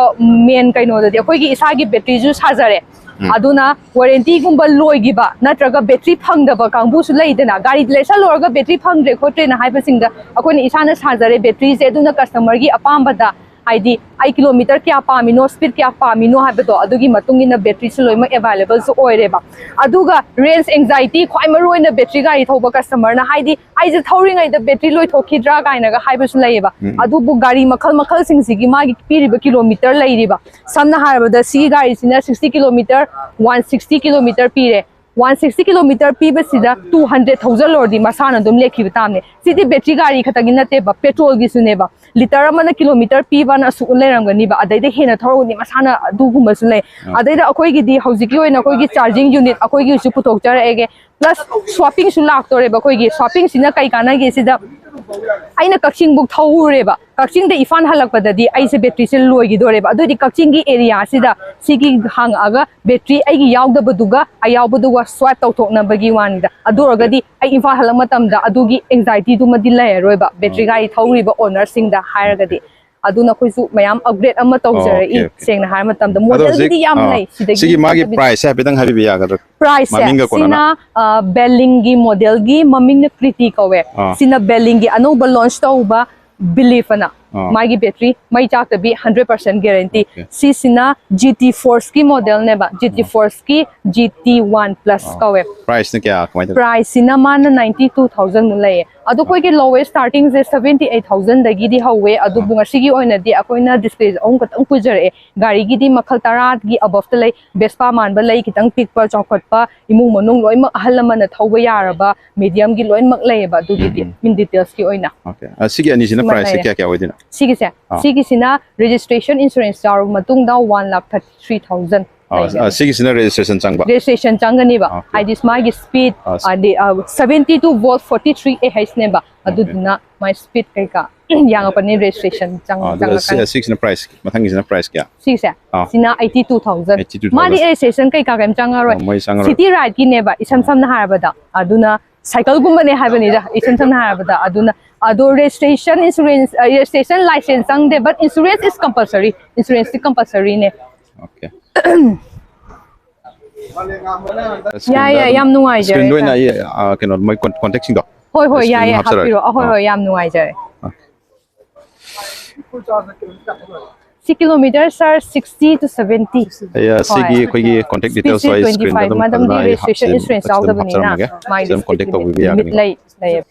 ꯃꯦꯟ ꯀꯩꯅꯣꯗꯗꯤ ꯑꯩꯈꯣꯏꯒꯤ ꯏꯁꯥꯒꯤ ꯕꯦꯇ꯭ꯔꯤꯁꯨ ꯁꯥꯖꯔꯦ꯫ ꯎꯝ꯫ ꯑꯗꯨꯅ ꯋꯥꯔꯦꯟꯇꯤꯒꯨꯝꯕ ꯂꯣꯏꯈꯤꯕ ꯅꯠꯇ꯭ꯔꯒ ꯕꯦꯇ꯭ꯔꯤ ꯐꯪꯗꯕ ꯀꯥꯡꯕꯨꯁꯨ ꯂꯩꯗꯅ, ꯒꯥꯔꯤ ꯂꯩꯁꯜꯂꯨꯔꯒ ꯕꯦꯇ꯭ꯔꯤ ꯐꯪꯗ꯭ꯔꯦ ꯈꯣꯠꯇ꯭ꯔꯦꯅ ꯍꯥꯏꯕꯁꯤꯡꯗ ꯑꯩꯈꯣꯏꯅ ꯏꯁꯥꯅ ꯁꯥꯖꯔꯦ ꯕꯦꯇ꯭ꯔꯤꯁꯦ꯫ ꯑꯗꯨꯅ ꯀꯁꯇꯃꯔꯒꯤ ꯑꯄꯥꯝꯕꯗ ꯍꯥꯏꯗꯤ ꯑꯩ ꯀꯤꯂꯣꯃꯤꯇꯔ ꯀꯌꯥ ꯄꯥꯝꯃꯤꯅꯣ, ꯁ꯭ꯄꯤꯗ ꯀꯌꯥ ꯄꯥꯝꯃꯤꯅꯣ ꯍꯥꯏꯕꯗꯣ, ꯑꯗꯨꯒꯤ ꯃꯇꯨꯡ ꯏꯟꯅ ꯕꯦꯇ꯭ꯔꯤꯁꯨ ꯂꯣꯏꯅꯃꯛ ꯑꯦꯚꯥꯏꯂꯦꯕꯜꯁꯨ ꯑꯣꯏꯔꯦꯕ꯫ ꯑꯗꯨꯒ ꯔꯦꯟꯖ ꯑꯦꯡꯖꯥꯏꯇꯤ ꯈ꯭ꯋꯥꯏ ꯃꯔꯨ ꯑꯣꯏꯅ ꯕꯦꯇ꯭ꯔꯤ ꯒꯥꯔꯤ ꯊꯧꯕ ꯀꯁꯇꯃꯔꯅ, ꯍꯥꯏꯗꯤ ꯑꯩꯁꯦ ꯊꯧꯔꯤꯉꯩꯗ ꯕꯦꯇ꯭ꯔꯤ ꯂꯣꯏꯊꯣꯛꯈꯤꯗ꯭ꯔꯥ ꯀꯥꯏꯅꯒ ꯍꯥꯏꯕꯁꯨ ꯂꯩꯌꯦꯕ꯫ ꯎꯝ꯫ ꯑꯗꯨꯕꯨ ꯒꯥꯔꯤ ꯃꯈꯜ ꯃꯈꯜꯁꯤꯡꯁꯤꯒꯤ ꯃꯥꯒꯤ ꯄꯤꯔꯤꯕ ꯀꯤꯂꯣꯃꯤꯇꯔ ꯂꯩꯔꯤꯕ, ꯁꯝꯅ ꯍꯥꯏꯔꯕꯗ ꯁꯤꯒꯤ ꯒꯥꯔꯤꯁꯤꯅ sixty kilometre, one sixty kilometre ꯄꯤꯔꯦ꯫ ꯋꯥꯟ ꯁꯤꯛꯁꯇꯤ ꯀꯤꯂꯣꯃꯤꯇꯔ ꯄꯤꯕꯁꯤꯗ ꯇꯨ ꯍꯟꯗ꯭ꯔꯦꯗ ꯊꯧꯖꯜꯂꯨꯔꯗꯤ ꯃꯁꯥꯅ ꯑꯗꯨꯝ ꯂꯦꯛꯈꯤꯕ ꯇꯥꯕꯅꯦ꯫ ꯁꯤꯗꯤ ꯕꯦꯇ꯭ꯔꯤ ꯒꯥꯔꯤ ꯈꯛꯇꯒꯤ ꯅꯠꯇꯦꯕ, ꯄꯦꯇ꯭ꯔꯣꯜꯒꯤꯁꯨꯅꯦꯕ꯫ ꯂꯤꯇꯔ ꯑꯃꯅ ꯀꯤꯂꯣꯃꯤꯇꯔ ꯄꯤꯕꯅ ꯑꯁꯨꯛ ꯂꯩꯔꯝꯒꯅꯤꯕ, ꯑꯗꯩꯗ ꯍꯦꯟꯅ ꯊꯧꯔꯒꯗꯤ ꯃꯁꯥꯅ ꯑꯗꯨꯒꯨꯝꯕꯁꯨ ꯂꯩ꯫ ꯑꯥ꯫ ꯑꯗꯩꯗ ꯑꯩꯈꯣꯏꯒꯤꯗꯤ ꯍꯧꯖꯤꯛꯀꯤ ꯑꯣꯏꯅ ꯑꯩꯈꯣꯏꯒꯤ ꯆꯥꯔꯖꯤꯡ ꯌꯨꯅꯤꯠ ꯑꯩꯈꯣꯏꯒꯤꯁꯨ ꯄꯨꯊꯣꯛꯆꯔꯛꯑꯒꯦ, ꯄ꯭ꯂꯁ ꯁ꯭ꯋꯥꯞꯄꯤꯡꯁꯨ ꯂꯥꯛꯇꯣꯔꯦꯕ꯫ ꯑꯩꯈꯣꯏꯒꯤ ꯁ꯭ꯋꯥꯞꯄꯤꯡꯁꯤꯅ ꯀꯩ ꯀꯥꯟꯅꯒꯦ ꯁꯤꯗ, ꯑꯩꯅ ꯀꯛꯆꯤꯡꯕꯨꯛ ꯊꯧꯔꯨꯔꯦꯕ, ꯀꯛꯆꯤꯡꯗ ꯏꯝꯐꯥꯜ ꯍꯜꯂꯛꯄꯗꯗꯤ ꯑꯩꯁꯦ ꯕꯦꯇ꯭ꯔꯤꯁꯦ ꯂꯣꯏꯈꯤꯗꯣꯔꯦꯕ꯫ ꯑꯗꯨꯑꯣꯏꯗꯤ ꯀꯛꯆꯤꯡꯒꯤ ꯑꯦꯔꯤꯌꯥꯁꯤꯗ ꯁꯤꯒꯤ ꯍꯥꯡꯉꯛꯑꯒ ꯕꯦꯇ꯭ꯔꯤ ꯑꯩꯒꯤ ꯌꯥꯎꯗꯕꯗꯨꯒ ꯑꯌꯥꯎꯕꯗꯨꯒ ꯁ꯭ꯋꯥꯞ ꯇꯧꯊꯣꯛꯅꯕꯒꯤ ꯋꯥꯅꯤꯗ꯫ ꯑꯗꯨ ꯑꯣꯏꯔꯒꯗꯤ ꯑꯩ ꯏꯝꯐꯥꯜ ꯍꯜꯂꯛ ꯃꯇꯝꯗ ꯑꯗꯨꯒꯤ ꯑꯦꯡꯖꯥꯏꯇꯤꯗꯨꯃꯗꯤ ꯂꯩꯔꯔꯣꯏꯕ, ꯕꯦꯇ꯭ꯔꯤ ꯒꯥꯔꯤ ꯊꯧꯔꯤꯕ ꯑꯣꯅꯔꯁꯤꯡꯗ ꯍꯥꯏꯔꯒꯗꯤ꯫ ꯑꯗꯨꯅ ꯑꯩꯈꯣꯏꯁꯨ ꯃꯌꯥꯝ ꯑꯞꯒ꯭ꯔꯦꯗ ꯑꯃ ꯇꯧꯖꯔꯛꯏ꯫ Okay, okay. ꯁꯦꯡꯅ ꯍꯥꯏꯔ ꯃꯇꯝꯗ ꯑꯗꯣ ꯍꯧꯖꯤꯛ, ꯃꯣꯗꯦꯜꯒꯤꯗꯤ ꯌꯥꯝ ꯑꯥ, ꯂꯩ꯫ ꯁꯤꯗꯒꯤ ꯁꯤꯒꯤ ꯃꯥꯒꯤ ꯅꯠꯇꯕꯤꯗ ꯄ꯭ꯔꯥꯏꯁꯁꯦ ꯍꯥꯏꯐꯦꯠꯇꯪ ꯍꯥꯏꯕꯤꯕ ꯌꯥꯒꯗ꯭ꯔꯥ? ꯄ꯭ꯔꯥꯏꯁꯁꯦ ꯃꯃꯤꯡꯒ ꯀꯣꯟꯅꯅ? ꯁꯤꯅ, ꯑ, ꯕꯦꯂꯤꯡꯒꯤ ꯃꯣꯗꯦꯜꯒꯤ ꯃꯃꯤꯡꯅ ꯀ꯭ꯔꯤꯇꯤ ꯀꯧꯋꯦ꯫ ꯑꯥ꯫ ꯁꯤꯅ ꯕꯦꯂꯤꯡꯒꯤ ꯑꯅꯧꯕ ꯂꯣꯟꯆ ꯇꯧꯕ ꯕꯤꯂꯤꯐ ꯑꯅ꯫ ꯑꯥ꯫ ꯃꯥꯒꯤ ꯕꯦꯇ꯭ꯔꯤ ꯃꯩ ꯆꯥꯛꯇꯕꯤ ꯍꯟꯗ꯭ꯔꯦꯠ ꯄꯥꯔꯁꯦꯟ ꯒꯦꯔꯦꯟꯇꯤ꯫ ꯑꯣꯀꯦ꯫ ꯁꯤꯁꯤꯅ ꯖꯤ ꯇꯤ ꯐꯣꯔꯁꯀꯤ ꯃꯣꯗꯦꯜꯅꯦꯕ, ꯖꯤ ꯇꯤ ꯑꯥ꯫ ꯐꯣꯔꯁꯀꯤ ꯖꯤ ꯇꯤ ꯋꯥꯟ ꯄ꯭ꯂꯁ ꯑꯥ꯫ ꯀꯧꯋꯦ꯫ ꯄ꯭ꯔꯥꯏꯁꯅ ꯀꯌꯥ, ꯀꯃꯥꯏꯅ ꯇꯧꯒꯦ? ꯄ꯭ꯔꯥꯏꯁꯁꯤꯅ ꯃꯥꯅ ꯅꯥꯏꯟꯇꯤ ꯇꯨ ꯊꯥꯎꯖꯟꯃꯨꯛ ꯂꯩꯌꯦ꯫ ꯑꯗꯣ ꯑꯩꯈꯣꯏꯒꯤ ꯂꯣꯋꯦꯁ ꯁ꯭ꯇꯥꯔꯇꯤꯡꯁꯦ ꯁꯕꯦꯟꯇꯤ ꯑꯩꯠ ꯊꯥꯎꯖꯟꯗꯒꯤꯗꯤ ꯍꯧꯋꯦ, ꯑꯗꯨꯕꯨ ꯑꯥ꯫ ꯉꯁꯤꯒꯤ ꯑꯣꯏꯅꯗꯤ ꯑꯩꯈꯣꯏꯅ ꯗꯤꯁꯄ꯭ꯂꯦꯁꯦ ꯑꯍꯨꯝ ꯈꯛꯇꯪ ꯄꯨꯖꯔꯛꯑꯦ꯫ ꯒꯥꯔꯤꯒꯤꯗꯤ ꯃꯈꯜ ꯇꯔꯥꯒꯤ ꯑꯕꯞꯇ ꯂꯩ, ꯚꯦꯁꯄꯥ ꯃꯥꯟꯕ ꯂꯩ, ꯈꯤꯇꯪ ꯄꯤꯛꯄ, ꯆꯥꯎꯈꯠꯄ, ꯏꯃꯨꯡ ꯃꯅꯨꯡ ꯂꯣꯏꯅꯃꯛ ꯑꯍꯜ ꯂꯃꯟꯅ ꯊꯧꯕ ꯌꯥꯔꯕ, ꯃꯤꯗꯤꯌꯝꯒꯤ ꯂꯣꯏꯅꯃꯛ ꯂꯩꯌꯦꯕ꯫ ꯑꯗꯨꯒꯤꯗꯤ ꯎꯝ, ꯎꯝ꯫ ꯏꯟ ꯗꯤꯇꯦꯜꯁꯀꯤ ꯑꯣꯏꯅ꯫ ꯑꯣꯀꯦ꯫ ꯑ, ꯁꯤꯒꯤ ꯑꯅꯤꯁꯤꯅ ꯁꯨꯃꯥꯏꯅ ꯄ꯭ꯔꯥꯏꯁꯁꯦ ꯂꯩꯔꯦ꯫ ꯀꯌꯥ ꯀꯌꯥ ꯑꯣꯏꯗꯣꯏꯅꯣ? ꯁꯤꯒꯤꯁꯦ, ꯑꯥ꯫ ꯁꯤꯒꯤꯁꯤꯅ ꯔꯦꯖꯤꯁꯇ꯭ꯔꯦꯁꯟ ꯏꯟꯁꯨꯔꯦꯟꯁ ꯌꯥꯎꯔꯕ ꯃꯇꯨꯡꯗ one lakh thirty three thousand ꯑꯥ, ꯂꯩꯒꯅꯤ꯫ ꯑ, ꯁꯤꯒꯤꯁꯤꯅ ꯔꯦꯖꯤꯁꯇ꯭ꯔꯦꯁꯟ ꯆꯪꯕ? ꯔꯦꯖꯤꯁꯇ꯭ꯔꯦꯁꯟ ꯆꯪꯒꯅꯤꯕ꯫ ꯑꯣꯀꯦ꯫ ꯍꯥꯏꯗꯤ ꯃꯥꯒꯤ ꯁ꯭ꯄꯤꯗ, ꯑꯥ, ꯁꯤ- ꯍꯥꯏꯗꯤ, ꯑ, seventy two volt forty three A ꯍꯩꯆꯅꯦꯕ꯫ ꯑꯣꯀꯦ꯫ ꯑꯗꯨꯗꯨꯅ ꯃꯥꯏ ꯁ꯭ꯄꯤꯗ ꯀꯩꯀꯥ ꯌꯥꯡꯉꯛꯄꯅꯤ, ꯔꯦꯖꯤꯁꯇ꯭ꯔꯦꯁꯟ ꯆꯪ-, ꯑꯥ, ꯑꯗꯨꯒ ꯁꯤ-, ꯆꯪꯉꯛꯀꯅꯤ꯫ ꯁꯤꯒꯤꯁꯤꯅ ꯄ꯭ꯔꯥꯏꯁ, ꯃꯊꯪꯒꯤꯁꯤꯅ ꯄ꯭ꯔꯥꯏꯁ ꯀꯌꯥ? ꯁꯤꯁꯦ, ꯑꯥ꯫ ꯁꯤꯅ eighty two thousand. Eighty two thousand. ꯃꯥꯗꯤ ꯔꯦꯖꯤꯁꯇ꯭ꯔꯦꯁꯟ ꯀꯩꯀꯥ ꯀꯩꯝ ꯆꯪꯉꯔꯣꯏ꯫ ꯑꯣ, ꯃꯣꯏ ꯆꯪꯉꯔꯣꯏ꯫ ꯁꯤꯇꯤ ꯔꯥꯏꯗꯀꯤꯅꯦꯕ, ꯏꯁꯝ ꯑꯥ꯫ ꯁꯝꯅ ꯍꯥꯏꯔꯕꯗ꯫ ꯑꯗꯨꯅ ꯁꯥꯏꯀꯜꯒꯨꯝꯕꯅꯦ ꯍꯥꯏꯕꯅꯤꯗ, ꯏꯁꯝ ꯁꯝꯅ ꯍꯥꯏꯔꯕꯗ꯫ ꯑꯗꯨꯅ, ꯑꯗꯣ ꯔꯦꯖꯤꯁꯇ꯭ꯔꯦꯁꯟ, ꯏꯟꯁꯨꯔꯦꯟꯁ, ꯑ, ꯔꯦꯖꯤꯁꯇ꯭ꯔꯦꯁꯟ ꯂꯥꯏꯁꯦꯟꯁ ꯆꯪꯗꯦ, but insurance is compulsory, ꯏꯟꯁꯨꯔꯦꯟꯁꯇꯤ ꯀꯝꯄꯜꯁꯔꯤꯅꯦ꯫ ꯑꯣꯀꯦ꯫ ꯌꯥꯏ, ꯌꯥꯏ, ꯌꯥꯝ ꯅꯨꯡꯉꯥꯏꯖꯔꯦ, ꯁ꯭ꯀ꯭ꯔꯤꯟꯗ ꯑꯣꯏꯅ ꯁꯥꯔ꯫ ꯑꯩ, ꯑ, ꯀꯩꯅꯣ, ꯃꯣꯏ ꯀꯣꯟ-, ꯀꯣꯟꯇꯦꯛꯁꯤꯡꯗꯣ ꯍꯣꯏ, ꯍꯣꯏ, ꯁ꯭ꯀ꯭ꯔꯤꯟꯗ ꯌꯥꯏ, ꯌꯥꯏ, ꯍꯥꯞꯆꯔꯛꯑꯒꯦ꯫ ꯍꯥꯞꯄꯤꯔꯣ꯫ ꯑꯍꯣꯏ, ꯑꯥ꯫ ꯍꯣꯏ, ꯌꯥꯝ ꯅꯨꯡꯉꯥꯏꯖꯔꯦ꯫ ꯑꯥ꯫ ꯁꯤ kilometre, sir, sixty to seventy. ꯑꯩ, ꯑ, ꯁꯤꯒꯤ ꯍꯣꯏ꯫ ꯑꯩꯈꯣꯏꯒꯤ contact details ꯁꯤꯁꯤ ꯑꯩ ꯇ꯭ꯋꯦꯟꯇꯤ ꯐꯥꯏꯚ, screenꯗ ꯑꯗꯨꯝ ꯃꯦꯗꯝꯗꯤ ꯐꯖꯅ ꯑꯩ registration ꯍꯥꯞꯆꯤꯟ-, insurance ꯍꯥꯞꯆꯤꯟ-, ꯌꯥꯎꯗꯕꯅꯤꯅ ꯍꯥꯞꯆꯔꯝꯃꯒꯦ꯫ ꯃꯥꯏꯗꯤ ꯑꯗꯨꯝ contact ꯇꯧꯕꯤꯕ ꯌꯥꯒꯅꯤ꯫ ꯂꯩ, ꯂꯩꯌꯦ꯫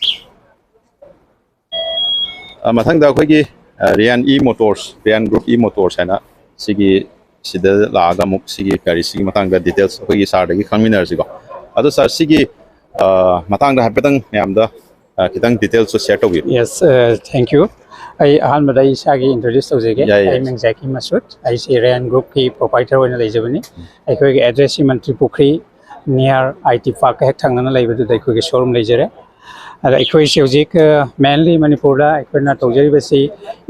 ꯑ, ꯃꯊꯪꯗ ꯑꯩꯈꯣꯏꯒꯤ, ꯑ, ꯔꯤꯌꯥꯟ E Motors, ꯔꯤꯌꯥꯟ Group E Motors ꯍꯥꯏꯅ ꯁꯤꯒꯤ ꯁꯤꯗ ꯂꯥꯛꯑꯒ ꯑꯃꯨꯛ ꯁꯤꯒꯤ ꯒꯥꯔꯤꯁꯤꯒꯤ ꯃꯇꯥꯡꯗ details ꯑꯩꯈꯣꯏꯒꯤ ꯁꯥꯔꯗꯒꯤ ꯈꯪꯃꯤꯟꯅꯔꯁꯤꯀꯣ꯫ ꯑꯗꯣ ꯁꯥꯔ, ꯁꯤꯒꯤ, ꯑ, ꯃꯇꯥꯡꯗ ꯍꯥꯏꯐꯦꯠꯇꯪ ꯃꯌꯥꯝꯗ, ꯑ, ꯈꯤꯇꯪ details ꯁꯨ share ꯇꯧꯕꯤꯌꯨ꯫ Yes, uh, thank you. ꯑꯩ ꯑꯍꯥꯟꯕꯗ ꯑꯩ ꯏꯁꯥꯒꯤ introduce ꯇꯧꯖꯒꯦ꯫ ꯌꯥꯏ, ꯌꯥꯏ꯫ ꯑꯩ ꯃꯤꯡ ꯖꯥꯀꯤ ꯃꯁꯨꯗ, ꯑꯩꯁꯤ ꯔꯤꯌꯥꯟ Group ꯀꯤ proprietor ꯑꯣꯏꯅ ꯂꯩꯖꯕꯅꯤ꯫ ꯎꯝ꯫ ꯑꯩꯈꯣꯏꯒꯤ address ꯁꯤ ꯃꯟꯇ꯭ꯔꯤ ꯄꯨꯈ꯭ꯔꯤ near I T park ꯀ ꯍꯦꯛ ꯊꯪꯅꯅ ꯂꯩꯕꯗꯨꯗ ꯑꯩꯈꯣꯏꯒꯤ showroom ꯂꯩꯖꯔꯦ꯫ ꯑꯗ ꯑꯩꯈꯣꯏꯁꯤ ꯍꯧꯖꯤꯛ, ꯑ, mainly ꯃꯅꯤꯄꯨꯔꯗ ꯑꯩꯈꯣꯏꯅ ꯇꯧꯖꯔꯤꯕꯁꯤ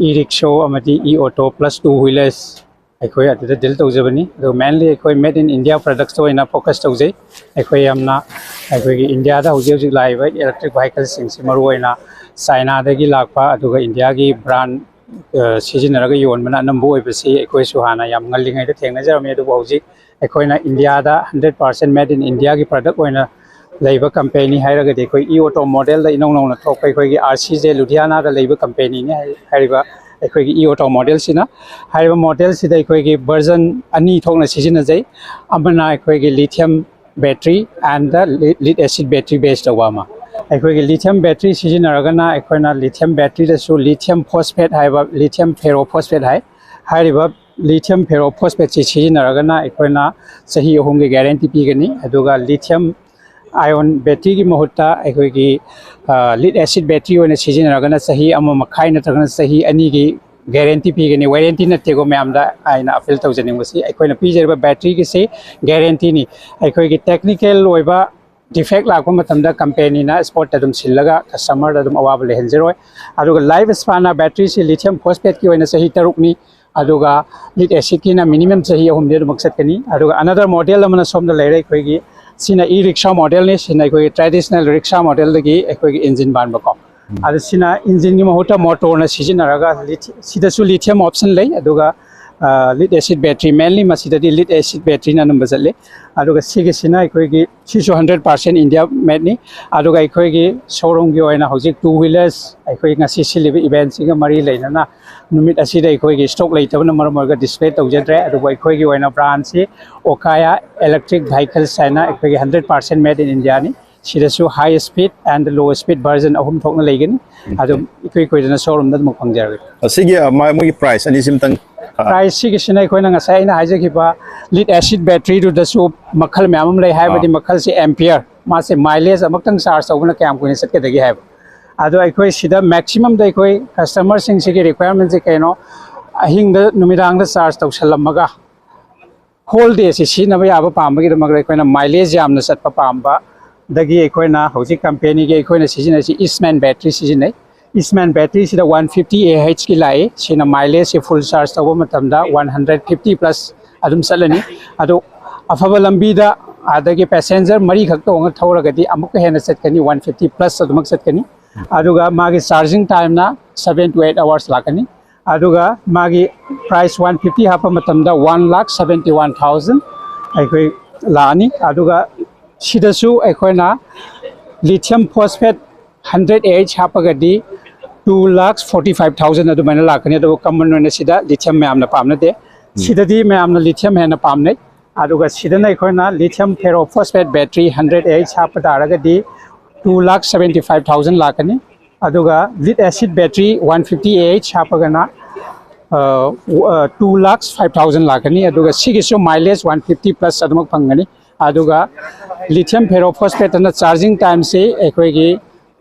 e-rickshaw ꯑꯃꯗꯤ e-auto plus two wheelers ꯑꯩꯈꯣꯏ ꯑꯗꯨꯗ deal ꯇꯧꯖꯕꯅꯤ꯫ ꯑꯗꯨ mainly ꯑꯩꯈꯣꯏ made in India products ꯇ ꯑꯣꯏꯅ focus ꯇꯧꯖꯩ꯫ ꯑꯩꯈꯣꯏ ꯌꯥꯝꯅ, ꯑꯩꯈꯣꯏꯒꯤ ꯏꯟꯗꯤꯌꯥꯗ ꯍꯧꯖꯤꯛ ꯍꯧꯖꯤꯛ ꯂꯥꯛꯏꯕ electric vehicle ꯁꯤꯡꯁꯤ ꯃꯔꯨꯑꯣꯏꯅ ꯆꯥꯏꯅꯥꯗꯒꯤ ꯂꯥꯛꯄ, ꯑꯗꯨꯒ ꯏꯟꯗꯤꯌꯥꯒꯤ brand, ꯑ, ꯁꯤꯖꯤꯟꯅꯔꯒ ꯌꯣꯟꯕꯅ ꯑꯅꯝꯕ ꯑꯣꯏꯕꯁꯤ ꯑꯩꯈꯣꯏꯁꯨ ꯍꯥꯟꯅ ꯌꯥꯝ ꯉꯜꯂꯤꯉꯩꯗ ꯊꯦꯡꯅꯖꯔꯝꯃꯤ꯫ ꯑꯗꯨꯕꯨ ꯍꯧꯖꯤꯛ ꯑꯩꯈꯣꯏꯅ ꯏꯟꯗꯤꯌꯥꯗ hundred percent made in India ꯒꯤ product ꯑꯣꯏꯅ ꯂꯩꯕ company ꯍꯥꯏꯔꯒꯗꯤ ꯑꯩꯈꯣꯏ e-auto model ꯗ ꯏꯅꯧ ꯅꯧꯅ ꯊꯣꯛꯄ ꯑꯩꯈꯣꯏꯒꯤ R C J ꯂꯨꯙꯤꯌꯥꯅꯥꯗ ꯂꯩꯕ company ꯅꯤ ꯍꯥꯏ-, ꯍꯥꯏꯔꯤꯕ ꯑꯩꯈꯣꯏꯒꯤ e-auto model ꯁꯤꯅ꯫ ꯍꯥꯏꯔꯤꯕ model ꯁꯤꯗ ꯑꯩꯈꯣꯏꯒꯤ version ꯑꯅꯤ ꯊꯣꯛꯅ ꯁꯤꯖꯤꯟꯅꯖꯩ꯫ ꯑꯃꯅ ꯑꯩꯈꯣꯏꯒꯤ lithium battery and the le-, lead acid battery base ꯇꯧꯕ ꯑꯃ꯫ ꯑꯩꯈꯣꯏꯒꯤ lithium battery ꯁꯤꯖꯤꯟꯅꯔꯒꯅ ꯑꯩꯈꯣꯏꯅ lithium battery ꯗꯁꯨ lithium phosphate ꯍꯥꯏꯕ, lithium ferrophosphate ꯍꯥꯏ꯫ ꯍꯥꯏꯔꯤꯕ lithium ferrophosphate ꯁꯤ ꯁꯤꯖꯤꯟꯅꯔꯒꯅ ꯑꯩꯈꯣꯏꯅ ꯆꯍꯤ ꯑꯍꯨꯝꯒꯤ guarantee ꯄꯤꯒꯅꯤ꯫ ꯑꯗꯨꯒ lithium ion battery ꯒꯤ ꯃꯍꯨꯠꯇ ꯑꯩꯈꯣꯏꯒꯤ, ꯑ, lead acid battery ꯑꯣꯏꯅ ꯁꯤꯖꯤꯟꯅꯔꯒꯅ ꯆꯍꯤ ꯑꯃ ꯃꯈꯥꯏ ꯅꯠꯇ꯭ꯔꯒꯅ ꯆꯍꯤ ꯑꯅꯤꯒꯤ guarantee ꯄꯤꯒꯅꯤ꯫ Warranty ꯅꯠꯇꯦꯀꯣ ꯃꯌꯥꯝꯗ ꯑꯩꯅ appeal ꯇꯧꯖꯅꯤꯡꯕꯁꯤ꯫ ꯑꯩꯈꯣꯏꯅ ꯄꯤꯖꯔꯤꯕ battery ꯒꯤꯁꯤ guarantee ꯅꯤ꯫ ꯑꯩꯈꯣꯏꯒꯤ technical ꯑꯣꯏꯕ defect ꯂꯥꯛꯄ ꯃꯇꯝꯗ company ꯅ spot ꯇ ꯑꯗꯨꯝ ꯁꯤꯜꯂꯒ customer ꯗ ꯑꯗꯨꯝ ꯑꯋꯥꯕ ꯂꯩꯍꯟꯖꯔꯣꯏ꯫ ꯑꯗꯨꯒ life span ꯅ battery ꯁꯤ lithium phosphate ꯀꯤ ꯑꯣꯏꯅ ꯆꯍꯤ ꯇꯔꯨꯛꯅꯤ꯫ ꯑꯗꯨꯒ lead acid ꯀꯤꯅ minimum ꯆꯍꯤ ꯑꯍꯨꯝꯗꯤ ꯑꯗꯨꯃꯛ ꯆꯠꯀꯅꯤ꯫ ꯑꯗꯨꯒ another model ꯑꯃꯅ ꯁꯣꯝꯗ ꯂꯩꯔꯦ ꯑꯩꯈꯣꯏꯒꯤ, ꯁꯤꯅ e-rickshaw model ꯅꯤ꯫ ꯁꯤꯅ ꯑꯩꯈꯣꯏꯒꯤ traditional rickshaw model ꯗꯒꯤ ꯑꯩꯈꯣꯏꯒꯤ engine ꯄꯥꯟꯕꯀꯣ꯫ ꯎꯝ꯫ ꯑꯗꯨ ꯁꯤꯅ engine ꯒꯤ ꯃꯍꯨꯠꯇ motor ꯅ ꯁꯤꯖꯤꯟꯅꯔꯒ ꯂꯤꯊꯤ-, ꯁꯤꯗꯁꯨ lithium option ꯂꯩ꯫ ꯑꯗꯨꯒ ꯂꯤꯗ ꯑꯦꯁꯤꯠ ꯕꯦꯇ꯭ꯔꯤ, ꯃꯦꯟꯂꯤ ꯃꯁꯤꯗꯗꯤ ꯂꯤꯗ ꯑꯦꯁꯤꯠ ꯕꯦꯇ꯭ꯔꯤꯅ ꯑꯅꯝꯕ ꯆꯠꯂꯤ꯫ ꯑꯗꯨꯒ ꯁꯤꯒꯤꯁꯤꯅ ꯑꯩꯈꯣꯏꯒꯤ, ꯁꯤꯁꯨ ꯍꯟꯗ꯭ꯔꯦꯠ ꯄꯥꯔꯁꯦꯟ ꯏꯟꯗꯤꯌꯥ ꯃꯦꯗꯅꯤ꯫ ꯑꯗꯨꯒ ꯑꯩꯈꯣꯏꯒꯤ ꯁꯣꯔꯨꯝꯒꯤ ꯑꯣꯏꯅ ꯍꯧꯖꯤꯛ ꯇꯨ ꯋꯤꯂꯔꯁ ꯑꯩꯈꯣꯏ ꯉꯁꯤ ꯁꯤꯜꯂꯤꯕ ꯏꯚꯦꯟꯁꯤꯒ ꯃꯔꯤ ꯂꯩꯅꯅ ꯅꯨꯃꯤꯠ ꯑꯁꯤꯗ ꯑꯩꯈꯣꯏꯒꯤ ꯁ꯭ꯇꯣꯛ ꯂꯩꯇꯕꯅ ꯃꯔꯝ ꯑꯣꯏꯔꯒ ꯗꯤꯁꯄ꯭ꯂꯦ ꯇꯧꯖꯗ꯭ꯔꯦ꯫ ꯑꯗꯨꯕꯨ ꯑꯩꯈꯣꯏꯒꯤ ꯑꯣꯏꯅ ꯕ꯭ꯔꯥꯟꯁꯤ ꯑꯣꯀꯥꯌꯥ ꯏꯂꯦꯛꯇ꯭ꯔꯤꯛ ꯚꯥꯏꯀꯜꯁ ꯍꯥꯏꯅ ꯑꯩꯈꯣꯏꯒꯤ ꯍꯟꯗ꯭ꯔꯦꯠ ꯄꯥꯔꯁꯦꯟ ꯃꯦꯗ ꯏꯟ ꯏꯟꯗꯤꯌꯥꯅꯤ꯫ ꯁꯤꯗꯁꯨ high speed and low speed version ꯑꯍꯨꯝ ꯊꯣꯛꯅ ꯂꯩꯒꯅꯤ꯫ ꯑꯗꯨꯝ ꯏꯀꯨꯏ ꯀꯨꯏꯗꯅ ꯁꯣꯔꯨꯝꯗ ꯑꯗꯨꯝ ꯐꯪꯖꯔꯒꯦ꯫ ꯑꯁꯤꯒꯤ, ꯑ, ꯃꯥ-, ꯃꯣꯏꯒꯤ ꯄ꯭ꯔꯥꯏꯁ ꯑꯅꯤꯁꯤꯝꯇꯪ, ꯑ, ꯄ꯭ꯔꯥꯏꯁ ꯁꯤꯒꯤꯁꯤꯅ ꯑꯩꯈꯣꯏꯅ ꯉꯁꯥꯏ ꯑꯩꯅ ꯍꯥꯏꯖꯈꯤꯕ ꯂꯤꯗ ꯑꯦꯁꯤꯠ ꯕꯦꯇ꯭ꯔꯤꯗꯨꯗꯁꯨ ꯃꯈꯜ ꯃꯌꯥꯝ ꯑꯃ ꯂꯩ꯫ ꯍꯥꯏꯕꯗꯤ ꯑꯥ꯫ ꯃꯈꯜꯁꯦ ꯑꯦꯝꯄꯤꯌꯔ, ꯃꯥꯁꯦ ꯃꯥꯏꯂꯦꯖ ꯑꯃꯨꯛꯇꯪ ꯆꯥꯔꯖ ꯇꯧꯕꯅ ꯀꯌꯥꯝ ꯀꯨꯏꯅ ꯆꯠꯀꯗꯒꯦ ꯍꯥꯏꯕ꯫ ꯑꯗꯣ ꯑꯩꯈꯣꯏ ꯁꯤꯗ ꯃꯦꯛꯁꯤꯃꯝꯗ ꯑꯩꯈꯣꯏ ꯀꯁꯇꯃꯔꯁꯤꯡꯁꯤꯒꯤ ꯔꯤꯀ꯭ꯋꯥꯏꯔꯃꯦꯟꯁꯦ ꯀꯩꯅꯣ, ꯑꯍꯤꯡꯗ ꯅꯨꯃꯤꯗꯥꯡꯗ ꯆꯥꯔꯖ ꯇꯧꯁꯜꯂꯝꯃꯒ ꯍꯣꯜ ꯗꯦꯁꯤ ꯁꯤꯖꯤꯟꯅꯕ ꯌꯥꯕ ꯄꯥꯝꯕꯒꯤꯗꯃꯛꯇ ꯑꯩꯈꯣꯏꯅ ꯃꯥꯏꯂꯦꯖ ꯌꯥꯝꯅ ꯆꯠꯄ ꯄꯥꯝꯕꯗꯒꯤ ꯑꯩꯈꯣꯏꯅ ꯍꯧꯖꯤꯛ ꯀꯝꯄꯦꯅꯤꯒꯤ ꯑꯩꯈꯣꯏꯅ ꯁꯤꯖꯤꯟꯅꯔꯤꯁꯤ ꯏꯁꯃꯦꯟ ꯕꯦꯇ꯭ꯔꯤ ꯁꯤꯖꯤꯟꯅꯩ꯫ ꯏꯁꯃꯦꯟ ꯕꯦꯇ꯭ꯔꯤꯁꯤꯗ ꯋꯥꯟ ꯐꯤꯐꯇꯤ ꯑꯦ ꯑꯩꯆꯀꯤ ꯂꯥꯛꯏ꯫ ꯁꯤꯅ ꯃꯥꯏꯂꯦꯖꯁꯤ ꯐꯨꯜ ꯆꯥꯔꯖ ꯇꯧꯕ ꯃꯇꯝꯗ ꯋꯥꯟ ꯍꯟꯗ꯭ꯔꯦꯠ ꯐꯤꯐꯇꯤ ꯄ꯭ꯂꯁ ꯑꯗꯨꯝ ꯆꯠꯂꯅꯤ꯫ ꯑꯗꯣ ꯑꯐꯕ ꯂꯝꯕꯤꯗ ꯑꯗꯒꯤ ꯄꯦꯁꯦꯟꯖꯔ ꯃꯔꯤꯈꯛ ꯇꯣꯡꯉ ꯊꯧꯔꯒꯗꯤ ꯑꯃꯨꯛꯀ ꯍꯦꯟꯅ ꯆꯠꯀꯅꯤ, ꯋꯥꯟ ꯐꯤꯐꯇꯤ ꯄ꯭ꯂꯁ ꯑꯗꯨꯃꯛ ꯆꯠꯀꯅꯤ꯫ ꯑꯗꯨꯒ ꯃꯥꯒꯤ ꯆꯥꯔꯖꯤꯡ ꯇꯥꯏꯝꯅ ꯁꯚꯦꯟ ꯇꯨ ꯑꯩꯠ ꯑꯋꯥꯔꯁ ꯂꯥꯛꯀꯅꯤ꯫ ꯑꯗꯨꯒ ꯃꯥꯒꯤ ꯄ꯭ꯔꯥꯏꯁ ꯋꯥꯟ ꯐꯤꯐꯇꯤ ꯍꯥꯞꯄ ꯃꯇꯝꯗ one lakh seventy one thousand ꯑꯩꯈꯣꯏ ꯂꯥꯛꯑꯅꯤ꯫ ꯑꯗꯨꯒ ꯁꯤꯗꯁꯨ ꯑꯩꯈꯣꯏꯅ lithium phosphate hundred A H ꯍꯥꯞꯄꯒꯗꯤ two lakh forty five thousand ꯑꯗꯨꯃꯥꯏꯅ ꯂꯥꯛꯀꯅꯤ꯫ ꯑꯗꯨꯕꯨ ꯀꯃꯟ ꯑꯣꯏꯅ ꯁꯤꯗ ꯂꯤꯊꯤꯌꯝ ꯃꯌꯥꯝꯅ ꯄꯥꯝꯅꯗꯦ꯫ ꯁꯤꯗꯗꯤ ꯃꯌꯥꯝꯅ ꯂꯤꯊꯤꯌꯝ ꯍꯦꯟꯅ ꯄꯥꯝꯅꯩ꯫ ꯑꯗꯨꯒ ꯁꯤꯗꯅ ꯑꯩꯈꯣꯏꯅ lithium ferro phosphate battery hundred A H ꯍꯥꯞꯄ ꯇꯥꯔꯒꯗꯤ two lakh seventy five thousand ꯂꯥꯛꯀꯅꯤ꯫ ꯑꯗꯨꯒ lead acid battery one fifty A H ꯍꯥꯞꯄꯒꯅ ꯇꯨ ꯂꯥꯈ ꯐꯥꯏꯚ ꯊꯥꯎꯖꯟ ꯂꯥꯛꯀꯅꯤ꯫ ꯑꯗꯨꯒ ꯁꯤꯒꯤꯁꯨ ꯃꯥꯏꯂꯦꯖ ꯋꯥꯟ ꯐꯤꯐꯇꯤ ꯄ꯭ꯂꯁ ꯑꯗꯨꯃꯛ ꯐꯪꯒꯅꯤ꯫ ꯑꯗꯨꯒ ꯂꯤꯊꯤꯌꯝ ꯐꯦꯔꯣ ꯐꯣꯁꯐꯦꯠꯇꯅ ꯆꯥꯔꯖꯤꯡ ꯇꯥꯏꯝꯁꯤ ꯑꯩꯈꯣꯏꯒꯤ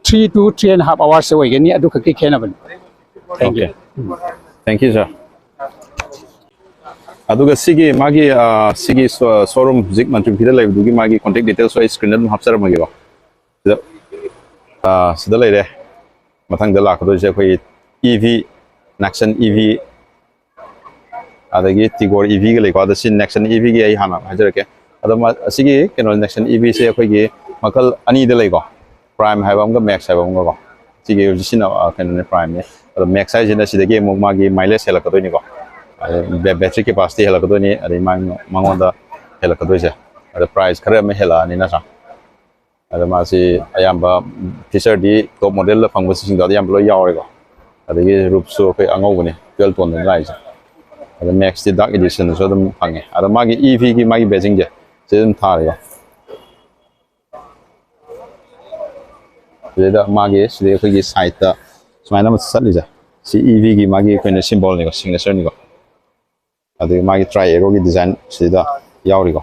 three to three and half hours ꯑꯣꯏꯒꯅꯤ꯫ ꯑꯗꯨ ꯈꯛꯀꯤ ꯈꯦꯠꯅꯕꯅꯤ꯫ Thank you. Thank you, sir. ꯑꯗꯨꯒ ꯁꯤꯒꯤ ꯃꯥꯒꯤ, ꯑ, ꯁꯤꯒꯤ ꯁꯣ-, ꯁꯣꯔꯨꯝ ꯍꯧꯖꯤꯛ ꯃꯟꯇ꯭ꯔꯤ ꯄꯨꯈ꯭ꯔꯤꯗ ꯂꯩꯕꯗꯨꯒꯤ ꯃꯥꯒꯤ ꯀꯣꯟꯇꯦꯛ ꯗꯤꯇꯦꯜꯁ ꯑꯩ ꯁ꯭ꯀ꯭ꯔꯤꯟꯗ ꯑꯗꯨꯝ ꯍꯥꯞꯆꯔꯝꯃꯒꯦꯀꯣ꯫ ꯁꯤꯗ, ꯑ, ꯁꯤꯗ ꯂꯩꯔꯦ꯫ ꯃꯊꯪꯗ ꯂꯥꯛꯀꯗꯣꯏꯁꯦ ꯑꯩꯈꯣꯏꯒꯤ ꯏ ꯚꯤ, ꯅꯦꯛꯁꯟ ꯏ ꯚꯤ, ꯑꯗꯒꯤ ꯇꯤꯒꯣꯔ ꯏ ꯚꯤꯒ ꯂꯩꯀꯣ꯫ ꯑꯗꯣ ꯁꯤ ꯅꯦꯛꯁꯟ ꯏ ꯚꯤꯒꯤ ꯑꯩ ꯍꯥꯟꯅ ꯍꯥꯏꯖꯔꯛꯀꯦ꯫ ꯑꯗꯣ ꯃ-, ꯑꯁꯤꯒꯤ ꯀꯩꯅꯣ ꯅꯦꯛꯁꯟ ꯏ ꯚꯤꯁꯦ ꯑꯩꯈꯣꯏꯒꯤ ꯃꯈꯜ ꯑꯅꯤꯗ ꯂꯩꯀꯣ, ꯄ꯭ꯔꯥꯏꯝ ꯍꯥꯏꯕ ꯑꯃꯒ ꯃꯦꯛꯁ ꯍꯥꯏꯕ ꯑꯃꯒꯀꯣ꯫ ꯁꯤꯒꯤ ꯍꯧꯖꯤꯛ ꯁꯤꯖꯤꯟꯅꯕ, ꯑ, ꯀꯩꯅꯣꯅꯦ, ꯄ꯭ꯔꯥꯏꯝꯅꯦ꯫ ꯑꯗꯣ ꯃꯦꯛꯁ ꯍꯥꯏꯁꯤꯅ ꯁꯤꯗꯒꯤ ꯑꯃꯨꯛ ꯃꯥꯒꯤ ꯃꯥꯏꯂꯦꯖ ꯍꯦꯜꯂꯛꯀꯗꯣꯏꯅꯤꯀꯣ꯫ ꯑꯗꯩ ꯕꯦ- battery capacity ꯍꯦꯜꯂꯛꯀꯗꯣꯏꯅꯤ, ꯑꯗꯩ ꯃꯥꯒꯤ ꯃꯉꯣꯟꯗ ꯍꯦꯜꯂꯛꯀꯗꯣꯏꯁꯦ꯫ ꯑꯗ price ꯈꯔ ꯑꯃ ꯍꯦꯜꯂꯛꯑꯅꯤ ꯅꯠꯇ꯭ꯔꯥ? ꯑꯗ ꯃꯥꯁꯤ ꯑꯌꯥꯝꯕ featureꯗꯤ top modelꯗ ꯐꯪꯕꯁꯤꯡꯗꯣ ꯑꯗ ꯑꯌꯥꯝꯕ ꯂꯣꯏ ꯌꯥꯎꯔꯦꯀꯣ꯫ ꯑꯗꯒꯤ roofꯁꯨ ꯑꯩꯈꯣꯏ ꯑꯉꯧꯕꯅꯤ, twelve toneꯗꯅꯤ ꯂꯥꯛꯏꯁꯦ꯫ ꯑꯗ Maxꯇꯤ dark editionꯗꯁꯨ ꯑꯗꯨꯝ ꯐꯪꯉꯦ꯫ ꯑꯗ ꯃꯥꯒꯤ EVꯒꯤ ꯃꯥꯒꯤ badgingꯁꯦ ꯁꯤ ꯑꯗꯨꯝ ꯊꯥꯔꯦꯀꯣ꯫ ꯁꯤꯗꯩꯗ ꯃꯥꯒꯤ ꯁꯤꯗꯩ ꯑꯩꯈꯣꯏꯒꯤ sideꯇ ꯁꯨꯃꯥꯏꯅ ꯑꯃ ꯆꯠꯂꯤꯁꯦ, ꯁꯤ EVꯒꯤ ꯃꯥꯒꯤ ꯑꯩꯈꯣꯏꯅ symbolꯅꯤꯀꯣ, signatureꯅꯤꯀꯣ꯫ ꯑꯗꯒꯤ ꯃꯥꯒꯤ tri arrowꯒꯤ design ꯁꯤꯗ ꯌꯥꯎꯔꯤꯀꯣ꯫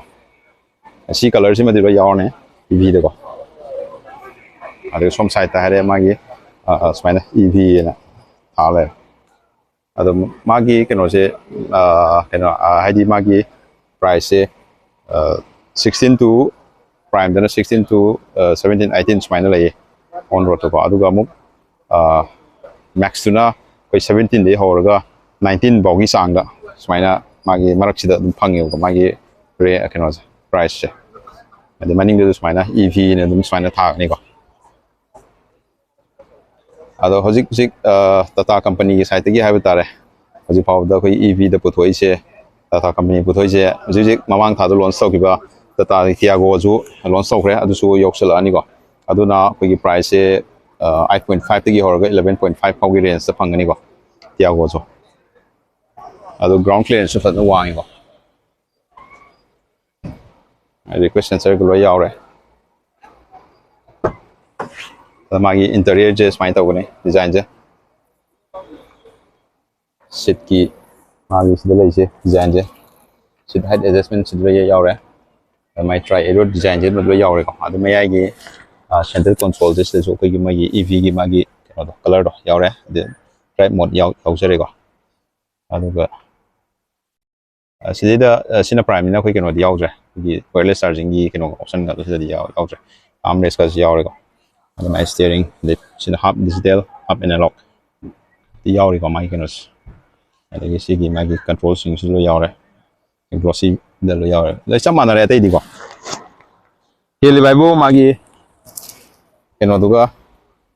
ꯁꯤ colorꯁꯤꯃꯗꯤ ꯂꯣꯏ ꯌꯥꯎꯔꯅꯤ EVꯗꯀꯣ꯫ ꯑꯗꯨꯒ ꯁꯣꯝ sideꯇ ꯍꯥꯏꯔꯦ ꯃꯥꯒꯤ ꯑ, ꯑ, ꯁꯨꯃꯥꯏꯅ EVꯑꯅ ꯊꯥ ꯂꯩꯔꯦ꯫ ꯑꯗꯣ ꯃꯥꯒꯤ ꯀꯩꯅꯣꯁꯦ, ꯑ, ꯀꯩꯅꯣ, ꯑ, ꯍꯥꯏꯗꯤ ꯃꯥꯒꯤ priceꯁꯦ, ꯑ, sixteen to, primeꯗꯅ sixteen to, ꯑ, seventeen, eighteen ꯁꯨꯃꯥꯏꯅ ꯂꯩꯌꯦ on roadꯇꯀꯣ꯫ ꯑꯗꯨꯒ ꯑꯃꯨꯛ, ꯑ, Maxꯇꯨꯅ ꯑꯩꯈꯣꯏ seventeenꯗꯒꯤ ꯍꯧꯔꯒ nineteen ꯐꯥꯎꯒꯤ ꯆꯥꯡꯗ ꯁꯨꯃꯥꯏꯅ ꯃꯥꯒꯤ ꯃꯔꯛꯁꯤꯗ ꯑꯗꯨꯝ ꯐꯪꯉꯦꯕꯀꯣ, ꯃꯥꯒꯤ ꯔꯦ-, ꯀꯩꯅꯣꯁꯦ, priceꯁꯦ꯫ ꯑꯗꯩ ꯃꯅꯤꯡꯗꯁꯨ ꯁꯨꯃꯥꯏꯅ EVꯅ ꯑꯗꯨꯝ ꯁꯨꯃꯥꯏꯅ ꯊꯥꯒꯅꯤꯀꯣ꯫ ꯑꯗꯣ ꯍꯧꯖꯤꯛ ꯍꯧꯖꯤꯛ, ꯑ, Tata companyꯒꯤ sideꯇꯒꯤ ꯍꯥꯏꯕ ꯇꯥꯔꯦ, ꯍꯧꯖꯤꯛ ꯐꯥꯎꯕꯗ ꯑꯩꯈꯣꯏ EVꯗ ꯄꯨꯊꯣꯛꯏꯁꯦ, Tata company ꯄꯨꯊꯣꯛꯏꯁꯦ, ꯍꯧꯖꯤꯛ ꯍꯧꯖꯤꯛ ꯃꯃꯥꯡ ꯊꯥꯗ launch ꯇꯧꯈꯤꯕ Tataꯒꯤ Tiagoꯁꯨ launch ꯇꯧꯈ꯭ꯔꯦ, ꯑꯗꯨꯁꯨ ꯌꯧꯁꯜꯂꯛꯑꯅꯤꯀꯣ꯫ ꯑꯗꯨꯅ ꯑꯩꯈꯣꯏꯒꯤ priceꯁꯦ, ꯑ, eight point fiveꯇꯒꯤ ꯍꯧꯔꯒ eleven point five ꯐꯥꯎꯒꯤ rangeꯇ ꯐꯪꯒꯅꯤꯀꯣ Tiagoꯁꯨ꯫ ꯑꯗꯣ ground clearanceꯁꯨ ꯐꯖꯅ ꯋꯥꯡꯉꯤꯀꯣ꯫ ꯍꯥꯏꯗꯤ ꯑꯩꯈꯣꯏ sensorꯒ ꯂꯣꯏ ꯌꯥꯎꯔꯦ꯫ ꯑꯗ ꯃꯥꯒꯤ interiorꯁꯦ ꯁꯨꯃꯥꯏꯅ ꯇꯧꯒꯅꯤ, designꯁꯦ꯫ Seatꯀꯤ ꯃꯥꯒꯤ ꯁꯤꯗ ꯂꯩꯔꯤꯁꯦ, designꯁꯦ, seat height adjustment ꯁꯤꯗ ꯂꯣꯏ ꯌꯥꯎꯔꯦ꯫ ꯑꯗ ꯃꯥꯏ tri arrow designꯁꯦ ꯂꯣꯏ ꯌꯥꯎꯔꯦꯀꯣ꯫ ꯑꯗꯨ ꯃꯌꯥꯏꯒꯤ, ꯑ, center consoleꯁꯦ ꯁꯤꯗꯁꯨ ꯑꯩꯈꯣꯏꯒꯤ ꯃꯣꯏꯒꯤ EVꯒꯤ ꯃꯥꯒꯤ ꯀꯩꯅꯣꯗꯣ, colorꯗꯣ ꯌꯥꯎꯔꯦ꯫ ꯑꯗꯩ drive mode ꯌꯥꯎ-, ꯌꯥꯎꯖꯔꯦꯀꯣ꯫ ꯑꯗꯨꯒ ꯑ, ꯁꯤꯗꯩꯗ, ꯑ, ꯁꯤꯅ primeꯅꯤꯅ ꯑꯩꯈꯣꯏ ꯀꯩꯅꯣꯗꯤ ꯌꯥꯎꯗ꯭ꯔꯦ, ꯑꯩꯈꯣꯏꯒꯤ wireless chargingꯒꯤ ꯀꯩꯅꯣ option ꯑꯗꯨ ꯁꯤꯗꯗꯤ ꯌꯥꯎ-, ꯌꯥꯎꯗ꯭ꯔꯦ꯫ Armrestꯀꯁꯨ ꯌꯥꯎꯔꯦꯀꯣ꯫ ꯑꯗꯨꯃꯥꯏꯅ steering, ꯑꯗꯩ ꯁꯤꯅ half digital, half analog ꯗꯤ ꯌꯥꯎꯔꯤꯀꯣ ꯃꯥꯒꯤ ꯀꯩꯅꯣꯁꯦ꯫ ꯑꯗꯒꯤ ꯁꯤꯒꯤ ꯃꯥꯒꯤ controlꯁꯤꯡꯁꯨ ꯂꯣꯏ ꯌꯥꯎꯔꯦ, glossyꯗ ꯂꯣꯏ ꯌꯥꯎꯔꯦ, ꯂꯣꯏ ꯆꯞ ꯃꯥꯟꯅꯔꯦ ꯑꯇꯩꯗꯤꯀꯣ꯫ ꯍꯦꯜꯂꯤꯕ ꯍꯥꯏꯕꯨ ꯃꯥꯒꯤ ꯀꯩꯅꯣꯗꯨꯒ,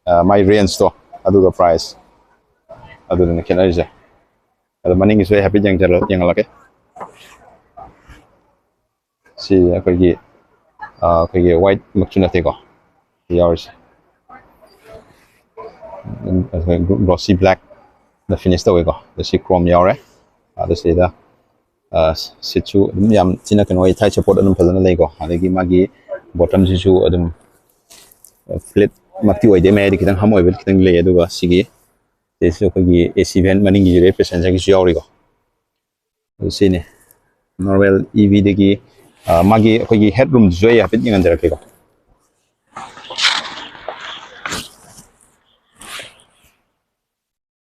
ꯑ, ꯃꯥꯒꯤ rangeꯇꯣ, ꯑꯗꯨꯒ price, ꯑꯗꯨꯗꯨꯅ ꯈꯦꯠꯅꯔꯤꯁꯦ꯫ ꯑꯗꯣ ꯃꯅꯤꯡꯒꯤꯁꯨ ꯑꯩ ꯍꯥꯏꯐꯦꯠ ꯌꯦꯡꯖꯜꯂ- ꯌꯦꯡꯍꯜꯂꯛꯀꯦ꯫ ꯁꯤ ꯑꯩꯈꯣꯏꯒꯤ ꯑꯩꯈꯣꯏꯒꯤ ꯋꯥꯏꯠ ꯃꯛꯁꯨ ꯅꯠꯇꯦꯀꯣ ꯁꯤ ꯌꯥꯎꯔꯤꯁꯦ꯫ ꯒ꯭ꯂꯣꯁꯤ ꯕ꯭ꯂꯦꯛꯅ ꯐꯤꯅꯤꯁ ꯇꯧꯋꯦꯀꯣ꯫ ꯑꯗ ꯁꯤ ꯀ꯭ꯔꯣꯝ ꯌꯥꯎꯔꯦ꯫ ꯑꯗ ꯁꯤꯗ ꯁꯤꯠꯁꯨ ꯑꯗꯨꯝ ꯌꯥꯝ ꯊꯤꯅ ꯀꯩꯅꯣ ꯑꯣꯏ, ꯊꯥꯏ ꯁꯞꯄꯣꯔꯠ ꯑꯗꯨꯝ ꯐꯖꯅ ꯂꯩꯀꯣ꯫ ꯑꯗꯒꯤ ꯃꯥꯒꯤ ꯕꯣꯇꯝꯁꯤꯁꯨ ꯑꯗꯨꯝ ꯐ꯭ꯂꯦꯠꯃꯛꯇꯤ ꯑꯣꯏꯗꯦ, ꯃꯌꯥꯏꯗ ꯈꯤꯇꯪ ꯍꯝ ꯑꯣꯏꯕ ꯈꯤꯇꯪ ꯂꯩ꯫ ꯑꯗꯨꯒ ꯁꯤꯒꯤ ꯁꯤꯁꯨ ꯑꯩꯈꯣꯏꯒꯤ ꯑꯦ ꯁꯤ ꯚꯦꯟ ꯃꯅꯤꯡꯒꯤ ꯔꯦ ꯄꯦꯁꯦꯟꯖꯔꯒꯤꯁꯨ ꯌꯥꯎꯔꯤꯀꯣ꯫ ꯑꯗꯨ ꯁꯤꯅꯤ ꯅꯣꯔꯃꯦꯜ ꯏ ꯚꯤꯗꯒꯤ ꯃꯥꯒꯤ ꯑꯩꯈꯣꯏꯒꯤ ꯍꯦꯠ ꯔꯨꯝꯗꯨꯁꯨ ꯑꯩ ꯍꯥꯏꯐꯦꯠ ꯌꯦꯡꯍꯟꯖꯔꯛꯀꯦꯀꯣ꯫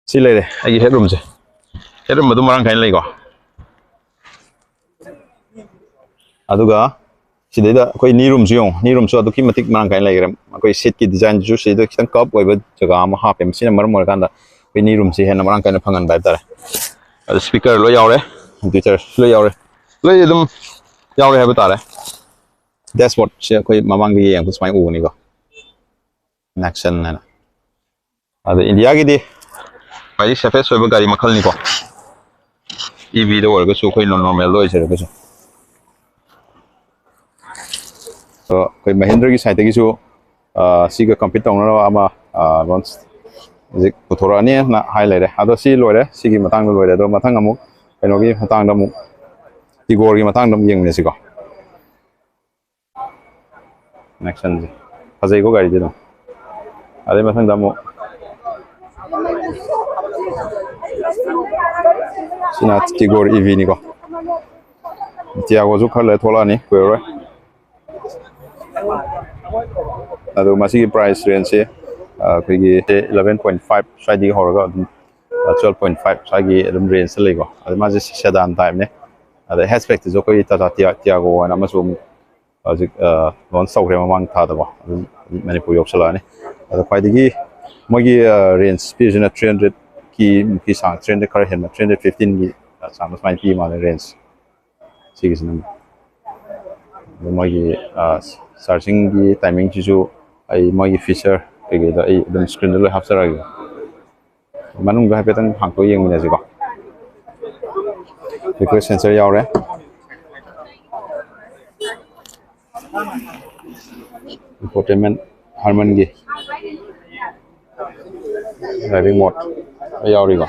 ꯁꯤ ꯂꯩꯔꯦ ꯑꯩꯒꯤ ꯍꯦꯠ ꯔꯨꯝꯁꯦ꯫ ꯍꯦꯠ ꯔꯨꯝ ꯑꯗꯨꯝ ꯃꯔꯥꯡ ꯀꯥꯏꯅ ꯂꯩꯀꯣ꯫ ꯑꯗꯨꯒ ꯁꯤꯗꯩꯗ ꯑꯩꯈꯣꯏ ꯅꯤ ꯔꯨꯝꯁꯨ ꯌꯦꯡꯉꯣ꯫ ꯅꯤ ꯔꯨꯝꯁꯨ ꯑꯗꯨꯛꯀꯤ ꯃꯇꯤꯛ ꯃꯔꯥꯡ ꯀꯥꯏꯅ ꯂꯩꯈ꯭ꯔꯦ꯫ ꯑꯩꯈꯣꯏ ꯁꯤꯠꯀꯤ ꯗꯤꯖꯥꯏꯟꯁꯤꯁꯨ ꯁꯤꯗ ꯈꯤꯇꯪ ꯀꯞ ꯑꯣꯏꯕ ꯖꯒꯥ ꯑꯃ ꯍꯥꯞꯄꯦ꯫ ꯃꯁꯤꯅ ꯃꯔꯝ ꯑꯣꯏꯔꯀꯥꯟꯗ ꯑꯩꯈꯣꯏ ꯅꯤ ꯔꯨꯝꯁꯤ ꯍꯦꯟꯅ ꯃꯔꯥꯡ ꯀꯥꯏꯅ ꯐꯪꯍꯟꯕ ꯍꯥꯏꯕ ꯇꯥꯔꯦ꯫ ꯑꯗꯨ ꯁ꯭ꯄꯤꯀꯔ ꯂꯣꯏ ꯌꯥꯎꯔꯦ, ꯀꯝꯄ꯭ꯌꯨꯇꯔ ꯂꯣꯏ ꯌꯥꯎꯔꯦ, ꯂꯣꯏ ꯑꯗꯨꯝ ꯌꯥꯎꯔꯦ ꯍꯥꯏꯕ ꯇꯥꯔꯦ꯫ ꯗꯦꯁꯕꯣꯔꯗꯁꯦ ꯑꯩꯈꯣꯏ ꯃꯃꯥꯡꯗ ꯌꯦꯡꯕ ꯁꯨꯃꯥꯏꯅ ꯎꯕꯅꯤꯀꯣ, ꯅꯦꯛꯁꯟ ꯍꯥꯏꯅ꯫ ꯑꯗꯣ ꯏꯟꯗꯤꯌꯥꯒꯤꯗꯤ ꯈ꯭ꯋꯥꯏꯗꯒꯤ ꯁꯦꯐꯦꯁ ꯑꯣꯏꯕ ꯒꯥꯔꯤ ꯃꯈꯜꯅꯤꯀꯣ, ꯏ ꯚꯤꯗ ꯑꯣꯏꯔꯒꯁꯨ, ꯑꯩꯈꯣꯏ ꯅꯣꯔꯃꯦꯜꯗ ꯑꯣꯏꯖꯔꯒꯁꯨ꯫ ꯑꯗꯣ ꯑꯩꯈꯣꯏ ꯃꯍꯤꯟꯗ꯭ꯔꯒꯤ ꯁꯥꯏꯠꯇꯒꯤꯁꯨ ꯁꯤꯒ ꯀꯝꯄꯤꯠ ꯇꯧꯅꯅꯕ ꯑꯃ ꯂꯣꯟꯁ ꯍꯧꯖꯤꯛ ꯄꯨꯊꯣꯔꯛꯑꯅꯤꯅ ꯍꯥꯏ ꯂꯩꯔꯦ꯫ ꯑꯗꯣ ꯁꯤ ꯂꯣꯏꯔꯦ, ꯁꯤꯒꯤ ꯃꯇꯥꯡꯗ ꯂꯣꯏꯔꯦ꯫ ꯑꯗꯣ ꯃꯊꯪ ꯑꯃꯨꯛ ꯀꯩꯅꯣꯒꯤ ꯃꯇꯥꯡꯗ ꯑꯃꯨꯛ, ꯇꯤꯒꯣꯔꯒꯤ ꯃꯇꯥꯡꯗ ꯑꯃꯨꯛ ꯌꯦꯡꯃꯤꯟꯅꯁꯤꯀꯣ꯫ ꯅꯦꯛꯁꯟꯁꯦ ꯐꯖꯩꯀꯣ ꯒꯥꯔꯤꯗꯤ ꯑꯗꯨꯝ꯫ ꯑꯗꯩ ꯃꯊꯪꯗ ꯑꯃꯨꯛ ꯁꯤꯅ ꯇꯤꯒꯣꯔ ꯏ ꯚꯤꯅꯤꯀꯣ꯫ ꯇꯤꯌꯥꯒꯣꯁꯨ ꯈꯔ ꯂꯩꯔ ꯊꯣꯛꯂꯛꯑꯅꯤ, ꯀꯨꯏꯔꯔꯣꯏ꯫ ꯑꯗꯣ ꯃꯁꯤꯒꯤ ꯄ꯭ꯔꯥꯏꯁ ꯔꯦꯟꯖꯁꯦ ꯑꯩꯈꯣꯏꯒꯤ eleven point five ꯁ꯭ꯋꯥꯏꯗꯒꯤ ꯍꯧꯔꯒ ꯑꯗꯨꯝ twelve point five ꯁ꯭ꯋꯥꯏꯒꯤ ꯑꯗꯨꯝ ꯔꯦꯟꯖꯇ ꯂꯩꯀꯣ꯫ ꯑꯗꯣ ꯃꯥꯁꯦ ꯁꯦꯗꯥꯟ ꯇꯥꯏꯞꯅꯦ꯫ ꯑꯗ ꯍꯦꯠꯆꯕꯦꯛꯇꯁꯨ ꯑꯩꯈꯣꯏꯒꯤ ꯇꯥꯇꯥ ꯇꯤꯌꯥ- ꯇꯤꯌꯥꯒꯣ ꯍꯥꯏꯅ ꯑꯃꯁꯨ ꯑꯃꯨꯛ ꯍꯧꯖꯤꯛ ꯂꯣꯟꯁ ꯇꯧꯈ꯭ꯔꯦ ꯃꯃꯥꯡ ꯊꯥꯗꯀꯣ꯫ ꯑꯗꯨꯝ ꯃꯅꯤꯄꯨꯔ ꯌꯧꯁꯜꯂꯛꯑꯅꯤ꯫ ꯑꯗꯣ ꯈ꯭ꯋꯥꯏꯗꯒꯤ ꯃꯣꯏꯒꯤ ꯔꯦꯟꯖ ꯄꯤꯔꯤꯁꯤꯅ three hundredꯀꯤ ꯃꯨꯛꯀꯤ ꯆꯥꯡ, three hundred ꯈꯔ ꯍꯦꯟꯕ, three hundred fifteenꯒꯤ ꯆꯥꯡꯗ ꯁꯨꯃꯥꯏꯅ ꯄꯤ ꯃꯥꯜꯂꯦ ꯔꯦꯟꯖ꯫ ꯁꯤꯒꯤꯁꯤꯅ ꯑꯃꯨꯛ ꯑꯗꯣ ꯃꯣꯏꯒꯤ ꯆꯥꯔꯖꯤꯡꯒꯤ ꯇꯥꯏꯃꯤꯡꯁꯤꯁꯨ ꯑꯩ ꯃꯣꯏꯒꯤ ꯐꯤꯆꯔ ꯀꯩꯀꯩꯗꯣ ꯑꯩ ꯑꯗꯨꯝ ꯁ꯭ꯀ꯭ꯔꯤꯟꯗ ꯂꯣꯏ ꯍꯥꯞꯆꯔꯛꯑꯒꯦ꯫ ꯃꯅꯨꯡꯗ ꯍꯥꯏꯐꯦꯠꯇꯪ ꯍꯥꯡꯇꯣꯛꯑ ꯌꯦꯡꯃꯤꯟꯅꯁꯤꯀꯣ꯫ Request sensor ꯌꯥꯎꯔꯦ꯫ Infotainment Harman-ꯒꯤ driving mode ꯌꯥꯎꯔꯤꯀꯣ꯫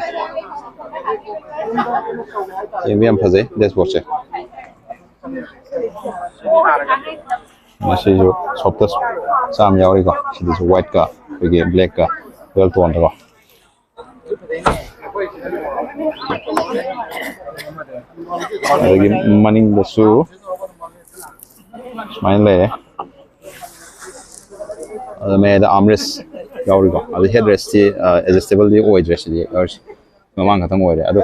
ꯌꯦꯡꯕ ꯌꯥꯝ ꯐꯖꯩ dashboard-ꯁꯦ꯫ ꯃꯁꯤꯁꯨ soft touch ꯃꯆꯥ ꯑꯃ ꯌꯥꯎꯔꯤꯀꯣ꯫ ꯁꯤꯗꯁꯨ white-ꯀ ꯑꯩꯈꯣꯏꯒꯤ black-ꯀ dual tone-ꯗꯀꯣ꯫ ꯑꯗꯒꯤ ꯃꯅꯤꯡꯗꯁꯨ ꯁꯨꯃꯥꯏꯅ ꯂꯩꯔꯦ꯫ ꯑꯗ ꯃꯌꯥꯏꯗ armrest ꯌꯥꯎꯔꯤꯀꯣ꯫ ꯑꯗ headrest-ꯁꯤ, ꯑ, adjustable-ꯗꯤ ꯑꯣꯏꯗ꯭ꯔꯦ ꯁꯤꯗꯤ꯫ ꯃꯃꯥꯡ ꯈꯛꯇꯪ ꯑꯣꯏꯔꯦ꯫ ꯑꯗꯣ,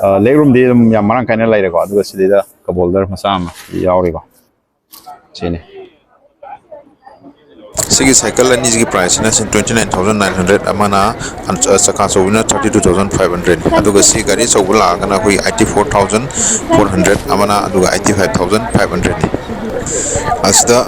ꯑ, leg room-ꯗꯤ ꯑꯗꯨꯝ ꯌꯥꯝ ꯃꯔꯥꯡ ꯀꯥꯏꯅ ꯂꯩꯔꯦꯀꯣ꯫ ꯑꯗꯨꯒ ꯁꯤꯗꯩꯗ cup holder ꯃꯆꯥ ꯑꯃ ꯌꯥꯎꯔꯤꯀꯣ꯫ ꯁꯤꯅꯤ꯫ ꯁꯤꯒꯤ cycle ꯑꯅꯤꯁꯤꯒꯤ price-ꯁꯤꯅ ꯁꯤ twenty nine thousand nine hundred, ꯑꯃꯅ ꯑꯟ-, ꯑ, ꯆꯀꯥ ꯑꯆꯧꯕꯅ thirty two thousand five hundred꯫ ꯑꯗꯨꯒ ꯁꯤ ꯒꯥꯔꯤ ꯑꯆꯧꯕ ꯂꯥꯛꯑꯒꯅ ꯑꯩꯈꯣꯏ eighty four thousand four hundred ꯑꯃꯅ, ꯑꯗꯨꯒ eighty five thousand five hundred-ꯅꯤ꯫ ꯑꯁꯤꯗ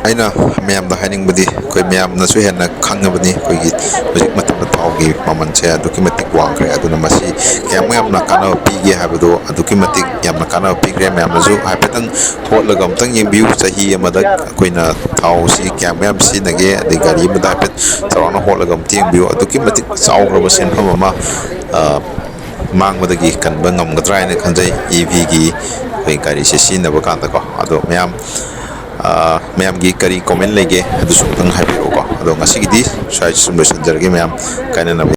ꯑꯩꯅ ꯃꯌꯥꯝꯗ ꯍꯥꯏꯅꯤꯡꯕꯗꯤ, ꯑꯩꯈꯣꯏ ꯃꯌꯥꯝꯅꯁꯨ ꯍꯦꯟꯅ ꯈꯪꯉꯕꯅꯤ, ꯑꯩꯈꯣꯏꯒꯤ ꯍꯧꯖꯤꯛ ꯃꯇꯝꯗ ꯊꯥꯎꯒꯤ ꯃꯃꯜꯁꯦ ꯑꯗꯨꯛꯀꯤ ꯃꯇꯤꯛ ꯋꯥꯡꯈ꯭ꯔꯦ꯫ ꯑꯗꯨꯅ ꯃꯁꯤ ꯀꯌꯥꯃꯨꯛ ꯌꯥꯝꯅ ꯀꯥꯟꯅꯕ ꯄꯤꯒꯦ ꯍꯥꯏꯕꯗꯣ ꯑꯗꯨꯛꯀꯤ ꯃꯇꯤꯛ ꯌꯥꯝꯅ ꯀꯥꯟꯅꯕ ꯄꯤꯈ꯭ꯔꯦ꯫ ꯃꯌꯥꯝꯅꯁꯨ ꯍꯥꯏꯐꯦꯠꯇꯪ ꯍꯣꯠꯂꯒ ꯑꯃꯨꯛꯇꯪ ꯌꯦꯡꯕꯤꯌꯨ꯫ ꯆꯍꯤ ꯑꯃꯗ ꯑꯩꯈꯣꯏꯅ ꯊꯥꯎꯁꯤ ꯀꯌꯥꯝ ꯌꯥꯝ ꯁꯤꯖꯤꯟꯅꯒꯦ, ꯑꯗꯩ ꯒꯥꯔꯤ ꯑꯃꯗ ꯍꯥꯏꯐꯦꯠ ꯆꯥꯎꯔꯥꯛꯅ ꯍꯣꯠꯂꯒ ꯑꯃꯨꯛꯇ ꯌꯦꯡꯕꯤꯌꯨ꯫ ꯑꯗꯨꯛꯀꯤ ꯃꯇꯤꯛ ꯆꯥꯎꯈ꯭ꯔꯕ ꯁꯦꯟꯐꯝ ꯑꯃ, ꯑ, ꯃꯥꯡꯕꯗꯒꯤ ꯀꯟꯕ ꯉꯝꯒꯗ꯭ꯔꯥ ꯍꯥꯏꯅ ꯈꯟꯖꯩ꯫ E V-ꯒꯤ ꯑꯩꯈꯣꯏ ꯒꯥꯔꯤꯁꯦ ꯁꯤꯖꯤꯟꯅꯕ ꯀꯥꯟꯗꯀꯣ꯫ ꯑꯗꯣ ꯃꯌꯥꯝ, ꯑ, ꯃꯌꯥꯝꯒꯤ ꯀꯔꯤ comment ꯂꯩꯒꯦ ꯑꯗꯨꯁꯨ ꯑꯃꯨꯛꯇꯪ ꯍꯥꯏꯕꯤꯔꯛꯎꯀꯣ꯫ ꯑꯗꯣ ꯉꯁꯤꯒꯤꯗꯤ ꯁ꯭ꯋꯥꯏꯁꯤ ꯁꯨꯝ ꯂꯣꯏꯁꯤꯟꯖꯔꯒꯦ꯫ ꯃꯌꯥꯝ ꯀꯥꯏꯅꯅꯕ